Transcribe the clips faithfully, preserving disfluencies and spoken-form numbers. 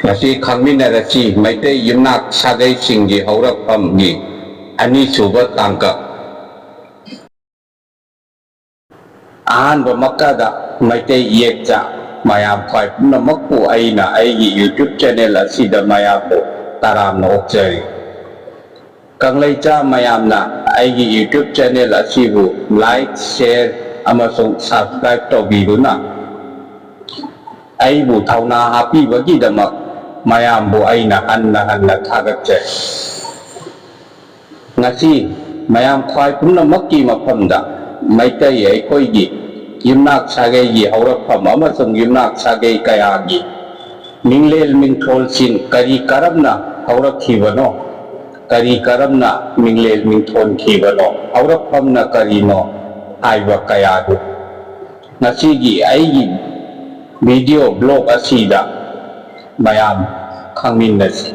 ꯉꯁꯤ ꯈꯪꯃꯤꯟꯅꯔꯁꯤ ꯃꯩꯇꯩ ꯌꯨꯝꯅꯥꯛ ꯁꯥꯒꯩꯁꯤꯡꯒꯤ ꯍꯧꯔꯛꯐꯝꯒꯤ ꯑꯅꯤꯁꯨꯕ ꯇꯥꯡꯀꯛ꯫ ꯑꯍꯥꯟꯕꯃꯛꯇꯗ ꯃꯩꯇꯩ ꯏꯌꯦꯛꯆꯥ ꯃꯌꯥꯝ ꯈ꯭ꯋꯥꯏ ꯄꯨꯝꯅꯃꯛꯄꯨ ꯑꯩꯅ ꯑꯩꯒꯤ YouTube channel ꯑꯁꯤꯗ ꯃꯌꯥꯝꯕꯨ ꯇꯔꯥꯝꯅ ꯑꯣꯛꯆꯔꯤ꯫ ꯀꯪꯂꯩꯆꯥ ꯃꯌꯥꯝꯅ ꯑꯩꯒꯤ YouTube channel ꯑꯁꯤꯕꯨ like, share ꯑꯃꯁꯨꯡ subscribe ꯇꯧꯕꯤꯗꯨꯅ ꯑꯩꯕꯨ ꯊꯧꯅꯥ ꯍꯥꯞꯄꯤꯕꯒꯤꯗꯃꯛ ꯃꯌꯥꯝꯕꯨ ꯑꯩꯅ ꯍꯟꯅ ꯍꯟꯅ ꯊꯥꯒꯠꯆꯔꯤ꯫ ꯉꯁꯤ ꯃꯌꯥꯝ ꯈ꯭ꯋꯥꯏ ꯄꯨꯝꯅꯃꯛꯀꯤ ꯃꯐꯝꯗ ꯃꯩꯇꯩ ꯑꯩꯈꯣꯏꯒꯤ ꯌꯨꯝꯅꯥꯛ ꯁꯥꯒꯩꯒꯤ ꯍꯧꯔꯛꯐꯝ ꯑꯃꯁꯨꯡ ꯌꯨꯝꯅꯥꯛ ꯁꯥꯒꯩ ꯀꯌꯥꯒꯤ ꯃꯤꯡꯂꯦꯜ ꯃꯤꯡꯊꯣꯜꯁꯤꯡ ꯀꯔꯤ ꯀꯔꯝꯅ ꯍꯧꯔꯛꯈꯤꯕꯅꯣ, ꯀꯔꯤ ꯀꯔꯝꯅ ꯃꯤꯡꯂꯦꯜ ꯃꯤꯡꯊꯣꯟꯈꯤꯕꯅꯣ, ꯍꯧꯔꯛꯐꯝꯅ ꯀꯔꯤꯅꯣ ꯍꯥꯏꯕ ꯀꯌꯥꯗꯨ ꯉꯁꯤꯒꯤ ꯑꯩꯒꯤ video blog ꯑꯁꯤꯗ ꯃꯌꯥꯝ ꯈꯪꯃꯤꯟꯅꯁꯤ꯫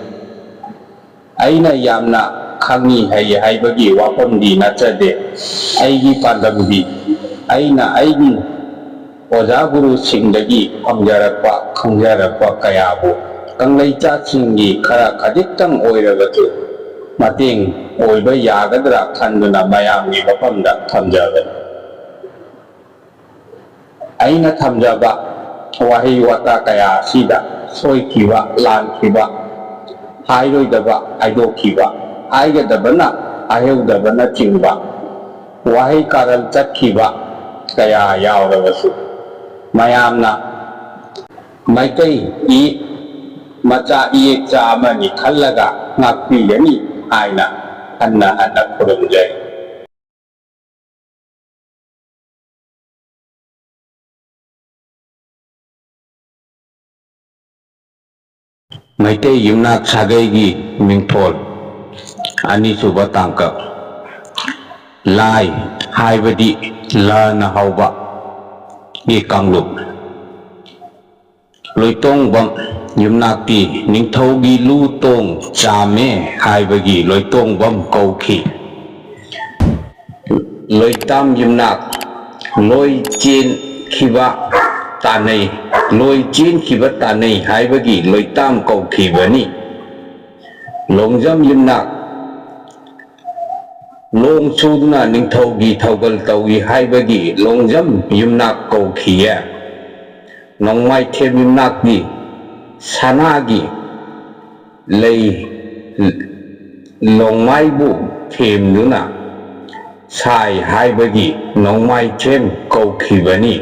ꯑꯩꯅ ꯌꯥꯝꯅ ꯈꯪꯉꯤ ꯍꯩ ꯍꯥꯏꯕꯒꯤ ꯋꯥꯐꯝꯗꯤ ꯅꯠꯆꯗꯦ꯫ ꯑꯩꯒꯤ ꯄꯥꯟꯗꯝꯗꯤ ꯑꯩꯅ ꯑꯩꯒꯤ ꯑꯣꯖꯥ ꯒꯨꯔꯨꯁꯤꯡꯗꯒꯤ ꯐꯪꯖꯔꯛꯄ, ꯈꯪꯖꯔꯛꯄ ꯀꯌꯥꯕꯨ ꯀꯪꯂꯩꯆꯥꯁꯤꯡꯒꯤ ꯈꯔ ꯈꯖꯤꯛꯇꯪ ꯑꯣꯏꯔꯕꯁꯨ ꯃꯇꯦꯡ ꯑꯣꯏꯕ ꯌꯥꯒꯗ꯭ꯔꯥ ꯈꯟꯗꯨꯅ ꯃꯌꯥꯝꯒꯤ ꯃꯐꯝꯗ ꯊꯝꯖꯕꯅꯤ꯫ ꯑꯩꯅ ꯊꯝꯖꯕ ꯋꯥꯍꯩ ꯋꯥꯇꯥ ꯀꯌꯥ ꯑꯁꯤꯗ ꯁꯣꯏꯈꯤꯕ, ꯂꯥꯟꯈꯤꯕ, ꯍꯥꯏꯔꯣꯏꯗꯕ ꯍꯥꯏꯗꯣꯛꯈꯤꯕ, ꯍꯥꯏꯒꯗꯕꯅ ꯍꯥꯏꯍꯧꯗꯕꯅꯆꯤꯡꯕ ꯋꯥꯍꯩ ꯀꯥꯔꯟ ꯆꯠꯈꯤꯕ ꯀꯌꯥ ꯌꯥꯎꯔꯕꯁꯨ, ꯃꯌꯥꯝꯅ ꯃꯩꯇꯩ ꯏ ꯃꯆꯥ ꯏꯌꯦꯛꯆꯥ ꯑꯃꯅꯤ ꯈꯜꯂꯒ ꯉꯥꯛꯄꯤꯒꯅꯤ ꯍꯥꯏꯅ ꯍꯟꯅ ꯍꯟꯅ ꯈꯨꯔꯨꯝꯖꯔꯤ꯫ ꯃꯩꯇꯩ ꯌꯨꯝꯅꯥꯛ ꯁꯥꯒꯩꯒꯤ ꯃꯤꯡꯊꯣꯜ ꯑꯅꯤꯁꯨꯕ ꯇꯥꯡꯀꯛ꯫ ꯂꯥꯏ ꯍꯥꯏꯕꯗꯤ ꯂꯅ ꯍꯧꯕ ꯒꯤ ꯀꯥꯡꯂꯨꯞ꯫ ꯂꯣꯏꯇꯣꯡꯕꯝ ꯌꯨꯝꯅꯥꯛꯇꯤ ꯅꯤꯡꯊꯧꯒꯤ ꯂꯨ ꯇꯣꯡ ꯆꯥꯝꯃꯦ ꯍꯥꯏꯕꯒꯤ ꯂꯣꯏꯇꯣꯡꯕꯝ ꯀꯧꯈꯤ꯫ ꯂꯣꯏꯇꯥꯝ ꯌꯨꯝꯅꯥꯛ ꯂꯣꯏ ꯆꯦꯟꯈꯤꯕ ꯇꯥꯟꯅꯩ ꯂꯣꯏ ꯆꯦꯟꯈꯤꯕ ꯇꯥꯟꯅꯩ ꯍꯥꯏꯕꯒꯤ ꯂꯣꯏꯇꯥꯝ ꯀꯧꯈꯤꯕꯅꯤ꯫ ꯂꯣꯡꯖꯝ ꯌꯨꯝꯅꯥꯛ ꯂꯣꯡ ꯆꯨꯗꯨꯅ ꯅꯤꯡꯊꯧꯒꯤ ꯊꯧꯒꯜ ꯇꯧꯏ ꯍꯥꯏꯕꯒꯤ ꯂꯣꯡꯖꯝ ꯌꯨꯝꯅꯥꯛ ꯀꯧꯈꯤꯌꯦ꯫ ꯅꯣꯡꯃꯥꯏꯊꯦꯝ ꯌꯨꯝꯅꯥꯛꯇꯤ ꯁꯅꯥꯒꯤ ꯂꯩ ꯂꯣꯡꯃꯥꯏꯕꯨ ꯊꯦꯝꯗꯨꯅ ꯁꯥꯏ ꯍꯥꯏꯕꯒꯤ ꯅꯣꯡꯃꯥꯏꯊꯦꯝ ꯀꯧꯈꯤꯕꯅꯤ꯫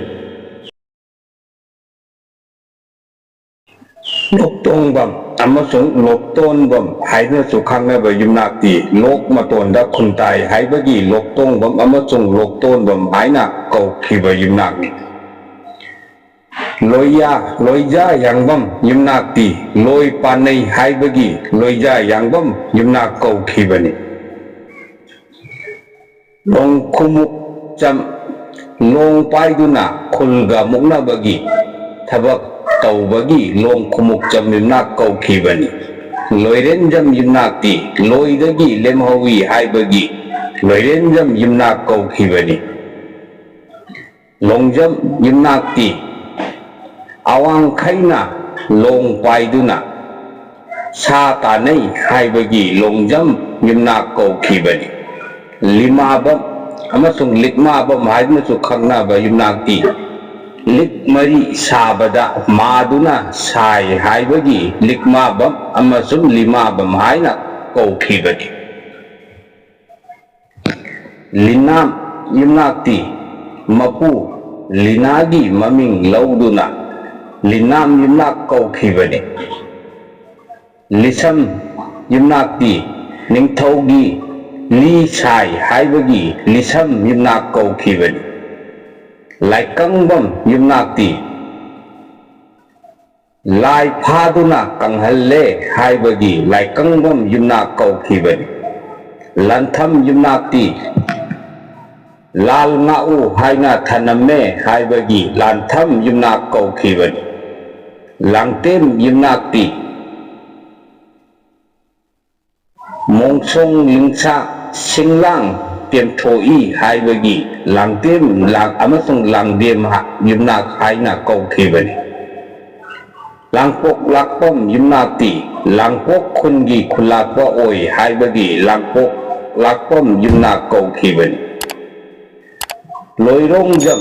ꯂꯣꯛꯇꯣꯡꯕꯝ ꯑꯃꯁꯨꯡ ꯂꯣꯛꯇꯣꯟꯕꯝ ꯍꯥꯏꯗꯨꯅꯁꯨ ꯈꯪꯅꯕ ꯌꯨꯝꯅꯥꯛꯇꯤ ꯂꯣꯛ ꯃꯇꯣꯟꯗ ꯈꯨꯟꯇꯥꯏ ꯍꯥꯏꯕꯒꯤ ꯂꯣꯛꯇꯣꯡꯕꯝ ꯑꯃꯁꯨꯡ ꯂꯣꯛꯇꯣꯟꯕꯝ ꯍꯥꯏꯅ ꯀꯧꯈꯤꯕ ꯌꯨꯝꯅꯥꯛꯅꯤ꯫ ꯂꯣꯏꯌꯥ, ꯂꯣꯏꯖꯥ ꯌꯥꯡꯕꯝ ꯌꯨꯝꯅꯥꯛꯇꯤ ꯂꯣꯏ ꯄꯥꯟꯅꯩ ꯍꯥꯏꯕꯒꯤ ꯂꯣꯏꯖꯥ ꯌꯥꯡꯕꯝ ꯌꯨꯝꯅꯥꯛ ꯀꯧꯈꯤꯕꯅꯤ꯫ ꯂꯣꯡ ꯈꯨꯃꯨꯛ ꯆꯝ, ꯂꯣꯡ ꯄꯥꯏꯗꯨꯅ ꯈꯨꯜꯒ ꯃꯨꯛꯅꯕꯒꯤ ꯊꯕꯛ ꯇꯧꯕꯒꯤ ꯂꯣꯡ ꯈꯨꯃꯨꯛ ꯆꯝ ꯌꯨꯝꯅꯥꯛ ꯀꯧꯈꯤꯕꯅꯤ꯫ ꯂꯣꯏꯔꯦꯟꯖꯝ ꯌꯨꯝꯅꯥꯛꯇꯤ ꯂꯣꯏꯗꯒꯤ ꯂꯦꯝꯍꯧꯏ ꯍꯥꯏꯕꯒꯤ ꯂꯣꯏꯔꯦꯟꯖꯝ ꯌꯨꯝꯅꯥꯛ ꯀꯧꯈꯤꯕꯅꯤ꯫ ꯂꯣꯡꯖꯝ ꯌꯨꯝꯅꯥꯛꯇꯤ ꯑꯋꯥꯡꯈꯩꯅ ꯂꯣꯡ ꯄꯥꯏꯗꯨꯅ ꯁꯥ ꯇꯥꯟꯅꯩ ꯍꯥꯏꯕꯒꯤ ꯂꯣꯡꯖꯝ ꯌꯨꯝꯅꯥꯛ ꯀꯧꯈꯤꯕꯅꯤ꯫ ꯂꯤꯃꯥꯕꯝ ꯑꯃꯁꯨꯡ ꯂꯤꯛꯃꯥꯕꯝ ꯍꯥꯏꯗꯨꯅꯁꯨ ꯈꯪꯅꯕ ꯌꯨꯝꯅꯥꯛꯇꯤ ꯂꯤꯛ ꯃꯔꯤ ꯁꯥꯕꯗ ꯃꯥꯗꯨꯅ ꯁꯥꯏ ꯍꯥꯏꯕꯒꯤ ꯂꯤꯛꯃꯥꯕꯝ ꯑꯃꯁꯨꯡ ꯂꯤꯃꯥꯕꯝ ꯍꯥꯏꯅ ꯀꯧꯈꯤꯕꯅꯤ꯫ ꯂꯤꯅꯥꯝ ꯌꯨꯝꯅꯥꯛꯇꯤ ꯃꯄꯨ ꯂꯤꯅꯥꯒꯤ ꯃꯃꯤꯡ ꯂꯧꯗꯨꯅ ꯂꯤꯅꯥꯝ ꯌꯨꯝꯅꯥꯛ ꯀꯧꯈꯤꯕꯅꯤ꯫ ꯂꯤꯁꯝ ꯌꯨꯝꯅꯥꯛꯇꯤ ꯅꯤꯡꯊꯧꯒꯤ ꯂꯤ ꯁꯥꯏ ꯍꯥꯏꯕꯒꯤ ꯂꯤꯁꯝ ꯌꯨꯝꯅꯥꯛ ꯀꯧꯈꯤꯕꯅꯤ꯫ ꯂꯥꯏꯀꯪꯕꯝ ꯌꯨꯝꯅꯥꯛꯇꯤ ꯂꯥꯏ ꯐꯥꯗꯨꯅ ꯀꯪꯍꯜꯂꯦ ꯍꯥꯏꯕꯒꯤ ꯂꯥꯏꯀꯪꯕꯝ ꯌꯨꯝꯅꯥꯛ ꯀꯧꯈꯤꯕꯅꯤ꯫ ꯂꯥꯟꯊꯝ ꯌꯨꯝꯅꯥꯛꯇꯤ ꯂꯥꯜ ꯉꯥꯛꯎ ꯍꯥꯏꯅ ꯊꯅꯝꯃꯦ ꯍꯥꯏꯕꯒꯤ ꯂꯥꯟꯊꯝ ꯌꯨꯝꯅꯥꯛ ꯀꯧꯈꯤꯕꯅꯤ꯫ ꯂꯥꯡꯇꯦꯝ ꯌꯨꯝꯅꯥꯛꯇꯤ ꯃꯣꯡꯁꯣꯡ ꯂꯤꯡꯁꯥ ꯁꯤꯡꯂꯥꯡ ꯇꯦꯝꯊꯣꯛꯏ ꯍꯥꯏꯕꯒꯤ ꯂꯥꯡꯇꯦꯝ ꯂꯥꯡ ꯑꯃꯁꯨꯡ ꯂꯥꯡꯗꯦꯝ ꯍꯥ-, ꯌꯨꯝꯅꯥꯛ ꯍꯥꯏꯅ ꯀꯧꯈꯤꯕꯅꯤ꯫ ꯂꯥꯡꯄꯣꯛ ꯂꯥꯛꯄꯝ ꯌꯨꯝꯅꯥꯛꯇꯤ ꯂꯥꯡꯄꯣꯛ ꯈꯨꯟꯒꯤ ꯈꯨꯜꯂꯥꯛꯄ ꯑꯣꯏ ꯍꯥꯏꯕꯒꯤ ꯂꯥꯡꯄꯣꯛ ꯂꯥꯛꯄꯝ ꯌꯨꯝꯅꯥꯛ ꯀꯧꯈꯤꯕꯅꯤ꯫ ꯂꯣꯏꯔꯣꯡꯖꯝ,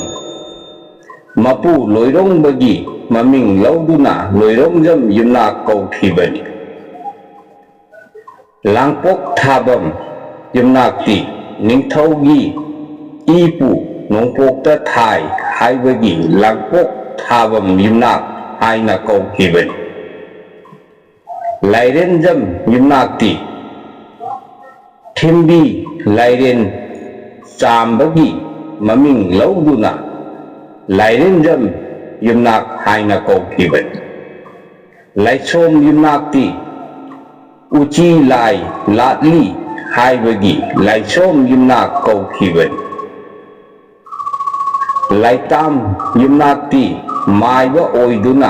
ꯃꯄꯨ ꯂꯣꯏꯔꯣꯡꯕꯒꯤ ꯃꯃꯤꯡ ꯂꯧꯗꯨꯅ ꯂꯣꯏꯔꯣꯡꯖꯝ ꯌꯨꯝꯅꯥꯛ ꯀꯧꯈꯤꯕꯅꯤ꯫ ꯂꯥꯡꯄꯣꯛ ꯊꯥꯕꯝ ꯌꯨꯝꯅꯥꯛꯇꯤ ꯅꯤꯡꯊꯧꯒꯤ ꯏꯄꯨ ꯅꯣꯡꯄꯣꯛꯇ ꯊꯥꯏ ꯍꯥꯏꯕꯒꯤ ꯂꯥꯡꯄꯣꯛ ꯊꯥꯕꯝ ꯌꯨꯝꯅꯥꯛ ꯍꯥꯏꯅ ꯀꯧꯈꯤꯕꯅꯤ꯫ ꯂꯥꯏꯔꯦꯟꯖꯝ ꯌꯨꯝꯅꯥꯛꯇꯤ ꯊꯤꯝꯕꯤ ꯂꯥꯏꯔꯦꯟ ꯆꯥꯝꯕꯒꯤ ꯃꯃꯤꯡ ꯂꯧꯗꯨꯅ ꯂꯥꯏꯔꯦꯟꯖꯝ ꯌꯨꯝꯅꯥꯛ ꯍꯥꯏꯅ ꯀꯧꯈꯤꯕꯅꯤ꯫ ꯂꯥꯏꯁꯣꯝ ꯌꯨꯝꯅꯥꯛꯇꯤ ꯎꯆꯤ ꯂꯥꯏ ꯂꯥꯠꯂꯤ ꯍꯥꯏꯕꯒꯤ ꯂꯥꯏꯁꯣꯝ ꯌꯨꯝꯅꯥꯛ ꯀꯧꯈꯤꯕꯅꯤ꯫ ꯂꯥꯏꯇꯥꯝ ꯌꯨꯝꯅꯥꯛꯇꯤ ꯃꯥꯏꯕ ꯑꯣꯏꯗꯨꯅ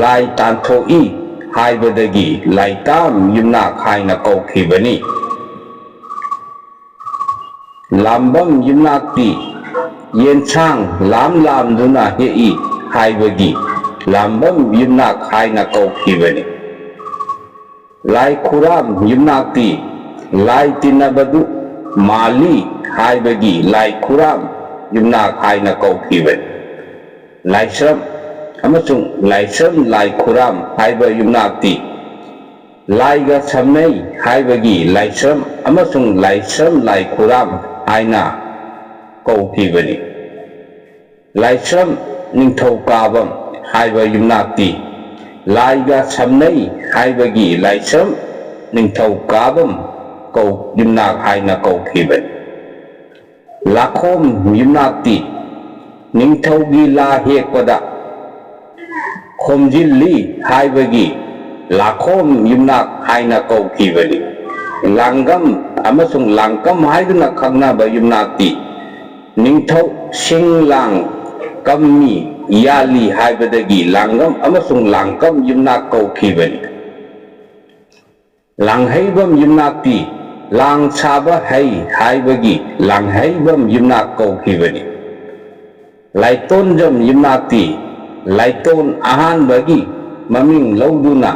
ꯂꯥꯏ ꯇꯥꯟꯊꯣꯛꯏ ꯍꯥꯏꯕꯗꯒꯤ ꯂꯥꯏꯇꯥꯝ ꯌꯨꯝꯅꯥꯛ ꯍꯥꯏꯅ ꯀꯧꯈꯤꯕꯅꯤ꯫ ꯂꯥꯝꯕꯝ ꯌꯨꯝꯅꯥꯛꯇꯤ ꯌꯦꯟꯁꯥꯡ ꯂꯥꯝ ꯂꯥꯝꯗꯨꯅ ꯍꯦꯛꯏ ꯍꯥꯏꯕꯒꯤ ꯂꯥꯝꯕꯝ ꯌꯨꯝꯅꯥꯛ ꯍꯥꯏꯅ ꯀꯧꯈꯤꯕꯅꯤ꯫ ꯂꯥꯏ ꯈꯨꯔꯥꯝ ꯌꯨꯝꯅꯥꯛꯇꯤ ꯂꯥꯏ ꯇꯤꯟꯅꯕꯗꯨ ꯃꯥꯜꯂꯤ ꯍꯥꯏꯕꯒꯤ ꯂꯥꯏ ꯈꯨꯔꯥꯝ ꯌꯨꯝꯅꯥꯛ ꯍꯥꯏꯅ ꯀꯧꯈꯤꯕꯅꯤ꯫ ꯂꯥꯏꯁ꯭ꯔꯝ ꯑꯃꯁꯨꯡ ꯂꯥꯏꯁ꯭ꯔꯝ ꯂꯥꯏ ꯈꯨꯔꯥꯝ ꯍꯥꯏꯕ ꯌꯨꯝꯅꯥꯛꯇꯤ ꯂꯥꯏꯒ ꯁꯝꯅꯩ ꯍꯥꯏꯕꯒꯤ ꯂꯥꯏꯁ꯭ꯔꯝ ꯑꯃꯁꯨꯡ ꯂꯥꯏꯁ꯭ꯔꯝ ꯂꯥꯏ ꯈꯨꯔꯥꯝ ꯍꯥꯏꯅ ꯀꯧꯈꯤꯕꯅꯤ꯫ ꯂꯥꯏꯁ꯭ꯔꯝ ꯅꯤꯡꯊꯧꯀꯥꯕꯝ ꯍꯥꯏꯕ ꯌꯨꯝꯅꯥꯛꯇꯤ ꯂꯥꯏꯒ ꯁꯝꯅꯩ ꯍꯥꯏꯕꯒꯤ ꯂꯥꯏꯁ꯭ꯔꯝ ꯅꯤꯡꯊꯧꯀꯥꯕꯝ ꯀꯧ-, ꯌꯨꯝꯅꯥꯛ ꯍꯥꯏꯅ ꯀꯧꯈꯤꯕꯅꯤ꯫ ꯂꯥꯈꯣꯝ ꯌꯨꯝꯅꯥꯛꯇꯤ ꯅꯤꯡꯊꯧꯒꯤ ꯂꯥ ꯍꯦꯛꯄꯗ ꯈꯣꯝꯖꯤꯜꯂꯤ ꯍꯥꯏꯕꯒꯤ ꯂꯥꯈꯣꯝ ꯌꯨꯝꯅꯥꯛ ꯍꯥꯏꯅ ꯀꯧꯈꯤꯕꯅꯤ꯫ ꯂꯥꯡꯒꯝ ꯑꯃꯁꯨꯡ ꯂꯥꯡꯀꯝ ꯍꯥꯏꯗꯨꯅ ꯈꯪꯅꯕ ꯌꯨꯝꯅꯥꯛꯇꯤ ꯅꯤꯡꯊꯧ ꯁꯤꯡ ꯂꯥꯡ ꯀꯝꯃꯤ ꯌꯥꯜꯂꯤ ꯍꯥꯏꯕꯗꯒꯤ ꯂꯥꯡꯒꯝ ꯑꯃꯁꯨꯡ ꯂꯥꯡꯀꯝ ꯌꯨꯝꯅꯥꯛ ꯀꯧꯈꯤꯕꯅꯤ꯫ ꯂꯥꯡꯍꯩꯕꯝ ꯌꯨꯝꯅꯥꯛꯇꯤ ꯂꯥꯡ ꯁꯥꯕ ꯍꯩ ꯍꯥꯏꯕꯒꯤ ꯂꯥꯡꯍꯩꯕꯝ ꯌꯨꯝꯅꯥꯛ ꯀꯧꯈꯤꯕꯅꯤ꯫ ꯂꯥꯏꯇꯣꯟꯖꯝ ꯌꯨꯝꯅꯥꯛꯇꯤ ꯂꯥꯏꯇꯣꯟ ꯑꯍꯥꯟꯕꯒꯤ ꯃꯃꯤꯡ ꯂꯧꯗꯨꯅ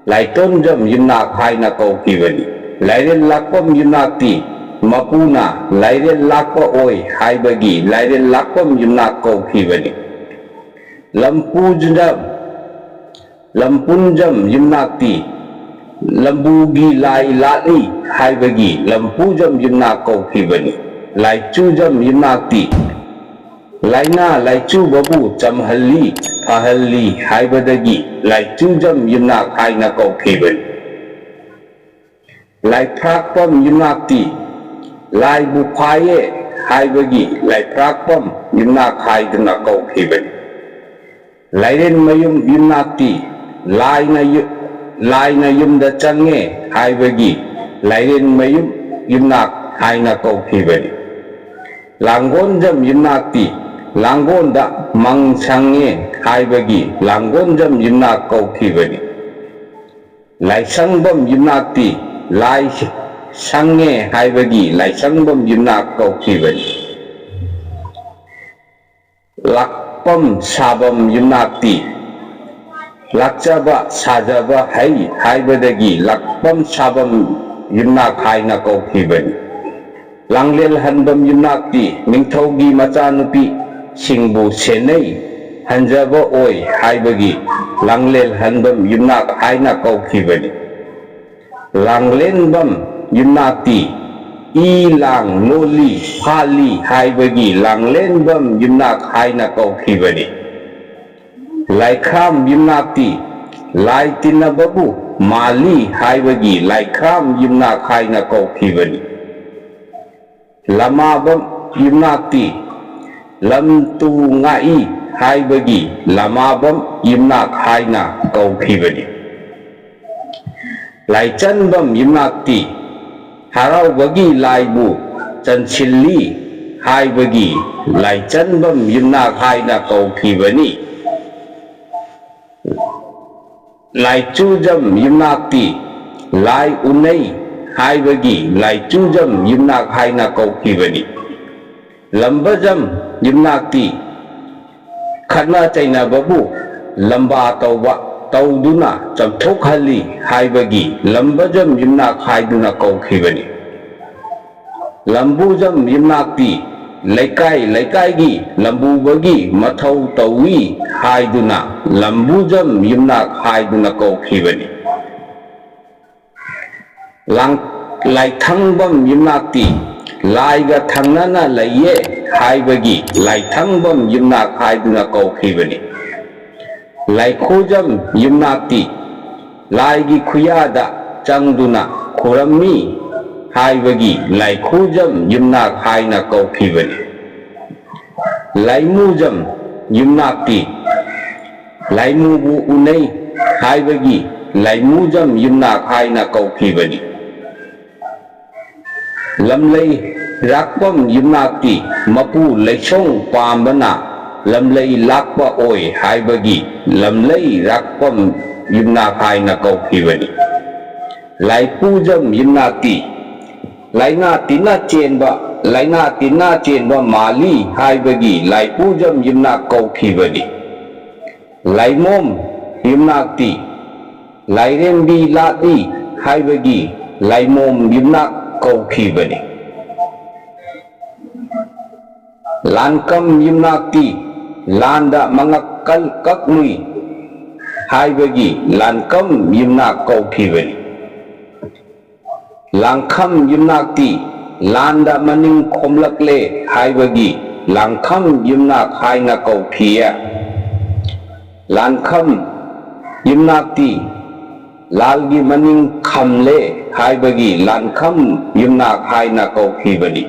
ꯂꯥꯏꯇꯣꯟꯖꯝ ꯌꯨꯝꯅꯥꯛ ꯍꯥꯏꯅ ꯀꯧꯈꯤꯕꯅꯤ꯫ ꯂꯥꯏꯔꯦꯜ ꯂꯥꯛꯄꯝ ꯌꯨꯝꯅꯥꯛꯇꯤ ꯃꯄꯨꯅ ꯂꯥꯏꯔꯦꯜ ꯂꯥꯛꯄ ꯑꯣꯏ ꯍꯥꯏꯕꯒꯤ ꯂꯥꯏꯔꯦꯜ ꯂꯥꯛꯄꯝ ꯌꯨꯝꯅꯥꯛ ꯀꯧꯈꯤꯕꯅꯤ꯫ ꯂꯝꯄꯨꯖꯝ, ꯂꯝꯄꯨꯟꯖꯝ ꯌꯨꯝꯅꯥꯛꯇꯤ ꯂꯝꯕꯨꯒꯤ ꯂꯥꯏ ꯂꯥꯠꯂꯤ ꯍꯥꯏꯕꯒꯤ ꯂꯝꯄꯨꯖꯝ ꯌꯨꯝꯅꯥꯛ ꯀꯧꯈꯤꯕꯅꯤ꯫ ꯂꯥꯏꯆꯨꯖꯝ ꯌꯨꯝꯅꯥꯛꯇꯤ ꯂꯥꯏꯅꯥ ꯂꯥꯏꯆꯨꯕꯕꯨ ꯆꯝꯍꯜꯂꯤ, ꯐꯍꯜꯂꯤ ꯍꯥꯏꯕꯗꯒꯤ ꯂꯥꯏꯆꯨꯖꯝ ꯌꯨꯝꯅꯥꯛ ꯍꯥꯏꯅ ꯀꯧꯈꯤꯕꯅꯤ꯫ ꯂꯥꯏꯐ꯭ꯔꯥꯛꯄꯝ ꯌꯨꯝꯅꯥꯛꯇꯤ ꯂꯥꯏꯕꯨ ꯐꯥꯏꯌꯦ ꯍꯥꯏꯕꯒꯤ ꯂꯥꯏꯐ꯭ꯔꯥꯛꯄꯝ ꯌꯨꯝꯅꯥꯛ ꯍꯥꯏꯗꯨꯅ ꯀꯧꯈꯤꯕꯅꯤ꯫ ꯂꯥꯏꯔꯦꯟꯃꯌꯨꯝ ꯌꯨꯝꯅꯥꯛꯇꯤ ꯂꯥꯏꯅ ꯌꯨ-, ꯂꯥꯏꯅ ꯌꯨꯝꯗ ꯆꯪꯉꯦ ꯍꯥꯏꯕꯒꯤ ꯂꯥꯏꯔꯦꯟꯃꯌꯨꯝ ꯌꯨꯝꯅꯥꯛ ꯍꯥꯏꯅ ꯀꯧꯈꯤꯕꯅꯤ꯫ ꯂꯥꯡꯒꯣꯟꯖꯝ ꯌꯨꯝꯅꯥꯛꯇꯤ ꯂꯥꯡꯒꯣꯟꯗ ꯃꯪ ꯁꯪꯉꯦ ꯍꯥꯏꯕꯒꯤ ꯂꯥꯡꯒꯣꯟꯖꯝ ꯌꯨꯝꯅꯥꯛ ꯀꯧꯈꯤꯕꯅꯤ꯫ ꯂꯥꯏꯁꯪꯕꯝ ꯌꯨꯝꯅꯥꯛꯇꯤ ꯂꯥꯏ ꯁꯪꯉꯦ ꯍꯥꯏꯕꯒꯤ ꯂꯥꯏꯁꯪꯕꯝ ꯌꯨꯝꯅꯥꯛ ꯀꯧꯈꯤꯕꯅꯤ꯫ ꯂꯥꯛꯄꯝ ꯁꯥꯕꯝ ꯌꯨꯝꯅꯥꯛꯇꯤ ꯂꯥꯛꯆꯕ ꯁꯥꯖꯕ ꯍꯩ ꯍꯥꯏꯕꯗꯒꯤ ꯂꯥꯛꯄꯝ ꯁꯥꯕꯝ ꯌꯨꯝꯅꯥꯛ ꯍꯥꯏꯅ ꯀꯧꯈꯤꯕꯅꯤ꯫ ꯂꯥꯡꯂꯦꯜ ꯍꯟꯕꯝ ꯌꯨꯝꯅꯥꯛꯇꯤ ꯅꯤꯡꯊꯧꯒꯤ ꯃꯆꯥꯅꯨꯄꯤꯁꯤꯡꯕꯨ ꯁꯦꯟꯅꯩ ꯍꯟꯖꯕ ꯑꯣꯏ ꯍꯥꯏꯕꯒꯤ ꯂꯥꯡꯂꯦꯜ ꯍꯟꯕꯝ ꯌꯨꯝꯅꯥꯛ ꯍꯥꯏꯅ ꯀꯧꯈꯤꯕꯅꯤ꯫ ꯂꯥꯡꯂꯦꯟꯕꯝ ꯌꯨꯝꯅꯥꯛꯇꯤ ꯏ ꯂꯥꯡ ꯂꯣꯜꯂꯤ ꯐꯥꯜꯂꯤ ꯍꯥꯏꯕꯒꯤ ꯂꯥꯡꯂꯦꯟꯕꯝ ꯌꯨꯝꯅꯥꯛ ꯍꯥꯏꯅ ꯀꯧꯈꯤꯕꯅꯤ꯫ ꯂꯥꯏꯈ꯭ꯔꯥꯝ ꯌꯨꯝꯅꯥꯛꯇꯤ ꯂꯥꯏ ꯇꯤꯟꯅꯕꯕꯨ ꯃꯥꯜꯂꯤ ꯍꯥꯏꯕꯒꯤ ꯂꯥꯏꯈ꯭ꯔꯥꯝ ꯌꯨꯝꯅꯥꯛ ꯍꯥꯏꯅ ꯀꯧꯈꯤꯕꯅꯤ꯫ ꯂꯃꯥꯕꯝ ꯌꯨꯝꯅꯥꯛꯇꯤ ꯂꯝ ꯇꯨ ꯉꯥꯛꯏ ꯍꯥꯏꯕꯒꯤ ꯂꯃꯥꯕꯝ ꯌꯨꯝꯅꯥꯛ ꯍꯥꯏꯅ ꯀꯧꯈꯤꯕꯅꯤ꯫ ꯂꯥꯏꯆꯟꯕꯝ ꯌꯨꯝꯅꯥꯛꯇꯤ ꯍꯔꯥꯎꯕꯒꯤ ꯂꯥꯏꯕꯨ ꯆꯟꯁꯤꯜꯂꯤ ꯍꯥꯏꯕꯒꯤ ꯂꯥꯏꯆꯟꯕꯝ ꯌꯨꯝꯅꯥꯛ ꯍꯥꯏꯅ ꯀꯧꯈꯤꯕꯅꯤ꯫ ꯂꯥꯏꯆꯨꯖꯝ ꯌꯨꯝꯅꯥꯛꯇꯤ ꯂꯥꯏ ꯎꯅꯩ ꯍꯥꯏꯕꯒꯤ ꯂꯥꯏꯆꯨꯖꯝ ꯌꯨꯝꯅꯥꯛ ꯍꯥꯏꯅ ꯀꯧꯈꯤꯕꯅꯤ꯫ ꯂꯝꯕꯖꯝ ꯌꯨꯝꯅꯥꯛꯇꯤ ꯈꯠꯅ ꯆꯩꯅꯕꯕꯨ ꯂꯝꯕꯥ ꯇꯧꯕ ꯇꯧꯗꯨꯅ ꯆꯝꯊꯣꯛꯍꯜꯂꯤ ꯍꯥꯏꯕꯒꯤ ꯂꯝꯕꯖꯝ ꯌꯨꯝꯅꯥꯛ ꯍꯥꯏꯗꯨꯅ ꯀꯧꯈꯤꯕꯅꯤ꯫ ꯂꯝꯕꯨꯖꯝ ꯌꯨꯝꯅꯥꯛꯇꯤ ꯂꯩꯀꯥꯏ ꯂꯩꯀꯥꯏꯒꯤ ꯂꯝꯕꯨꯕꯒꯤ ꯃꯊꯧ ꯇꯧꯏ ꯍꯥꯏꯗꯨꯅ ꯂꯝꯕꯨꯖꯝ ꯌꯨꯝꯅꯥꯛ ꯍꯥꯏꯗꯨꯅ ꯀꯧꯈꯤꯕꯅꯤ꯫ ꯂꯥꯡ-, ꯂꯥꯏꯊꯪꯕꯝ ꯌꯨꯝꯅꯥꯛꯇꯤ ꯂꯥꯏꯒ ꯊꯪꯅꯅ ꯂꯩꯌꯦ ꯍꯥꯏꯕꯒꯤ ꯂꯥꯏꯊꯪꯕꯝ ꯌꯨꯝꯅꯥꯛ ꯍꯥꯏꯗꯨꯅ ꯀꯧꯈꯤꯕꯅꯤ꯫ ꯂꯥꯏꯈꯨꯖꯝ ꯌꯨꯝꯅꯥꯛꯇꯤ ꯂꯥꯏꯒꯤ ꯈꯨꯌꯥꯗ ꯆꯪꯗꯨꯅ ꯈꯨꯔꯝꯃꯤ ꯍꯥꯏꯕꯒꯤ ꯂꯥꯏꯈꯨꯖꯝ ꯌꯨꯝꯅꯥꯛ ꯍꯥꯏꯅ ꯀꯧꯈꯤꯕꯅꯤ꯫ ꯂꯥꯏꯃꯨꯖꯝ ꯌꯨꯝꯅꯥꯛꯇꯤ ꯂꯥꯏꯃꯨꯕꯨ ꯎꯅꯩ ꯍꯥꯏꯕꯒꯤ ꯂꯥꯏꯃꯨꯖꯝ ꯌꯨꯝꯅꯥꯛ ꯍꯥꯏꯅ ꯀꯧꯈꯤꯕꯅꯤ꯫ ꯂꯝꯂꯩ ꯔꯥꯛꯄꯝ ꯌꯨꯝꯅꯥꯛꯇꯤ ꯃꯄꯨ ꯂꯩꯁꯣꯡ ꯄꯥꯝꯕꯅ ꯂꯝꯂꯩ ꯂꯥꯛꯄ ꯑꯣꯏ ꯍꯥꯏꯕꯒꯤ ꯂꯝꯂꯩ ꯔꯥꯛꯄꯝ ꯌꯨꯝꯅꯥꯛ ꯍꯥꯏꯅ ꯀꯧꯈꯤꯕꯅꯤ꯫ ꯂꯥꯏꯄꯨꯖꯝ ꯌꯨꯝꯅꯥꯛꯇꯤ ꯂꯥꯏꯅꯥ ꯇꯤꯟꯅ ꯆꯦꯟꯕ, ꯂꯥꯏꯅꯥ ꯇꯤꯟꯅ ꯆꯦꯟꯕ ꯃꯥꯜꯂꯤ ꯍꯥꯏꯕꯒꯤ ꯂꯥꯏꯄꯨꯖꯝ ꯌꯨꯝꯅꯥꯛ ꯀꯧꯈꯤꯕꯅꯤ꯫ ꯂꯥꯏꯃꯣꯝ ꯌꯨꯝꯅꯥꯛꯇꯤ ꯂꯥꯏꯔꯦꯝꯕꯤ ꯂꯥꯠꯂꯤ ꯍꯥꯏꯕꯒꯤ ꯂꯥꯏꯃꯣꯝ ꯌꯨꯝꯅꯥꯛ ꯀꯧꯈꯤꯕꯅꯤ꯫ ꯂꯥꯟꯀꯝ ꯌꯨꯝꯅꯥꯛꯇꯤ ꯂꯥꯟꯗ ꯃꯉꯛ ꯀꯜ-, ꯀꯛꯂꯨꯏ ꯍꯥꯏꯕꯒꯤ ꯂꯥꯟꯀꯝ ꯌꯨꯝꯅꯥꯛ ꯀꯧꯈꯤꯕꯅꯤ꯫ ꯂꯥꯡꯈꯝ ꯌꯨꯝꯅꯥꯛꯇꯤ ꯂꯥꯟꯗ ꯃꯅꯤꯡ ꯈꯣꯝꯂꯛꯂꯦ ꯍꯥꯏꯕꯒꯤ ꯂꯥꯡꯈꯝ ꯌꯨꯝꯅꯥꯛ ꯍꯥꯏꯅ ꯀꯧꯈꯤꯌꯦ꯫ ꯂꯥꯟꯈꯝ ꯌꯨꯝꯅꯥꯛꯇꯤ ꯂꯥꯜꯒꯤ ꯃꯅꯤꯡ ꯈꯝꯂꯦ ꯍꯥꯏꯕꯒꯤ ꯂꯥꯟꯈꯝ ꯌꯨꯝꯅꯥꯛ ꯍꯥꯏꯅ ꯀꯧꯈꯤꯕꯅꯤ꯫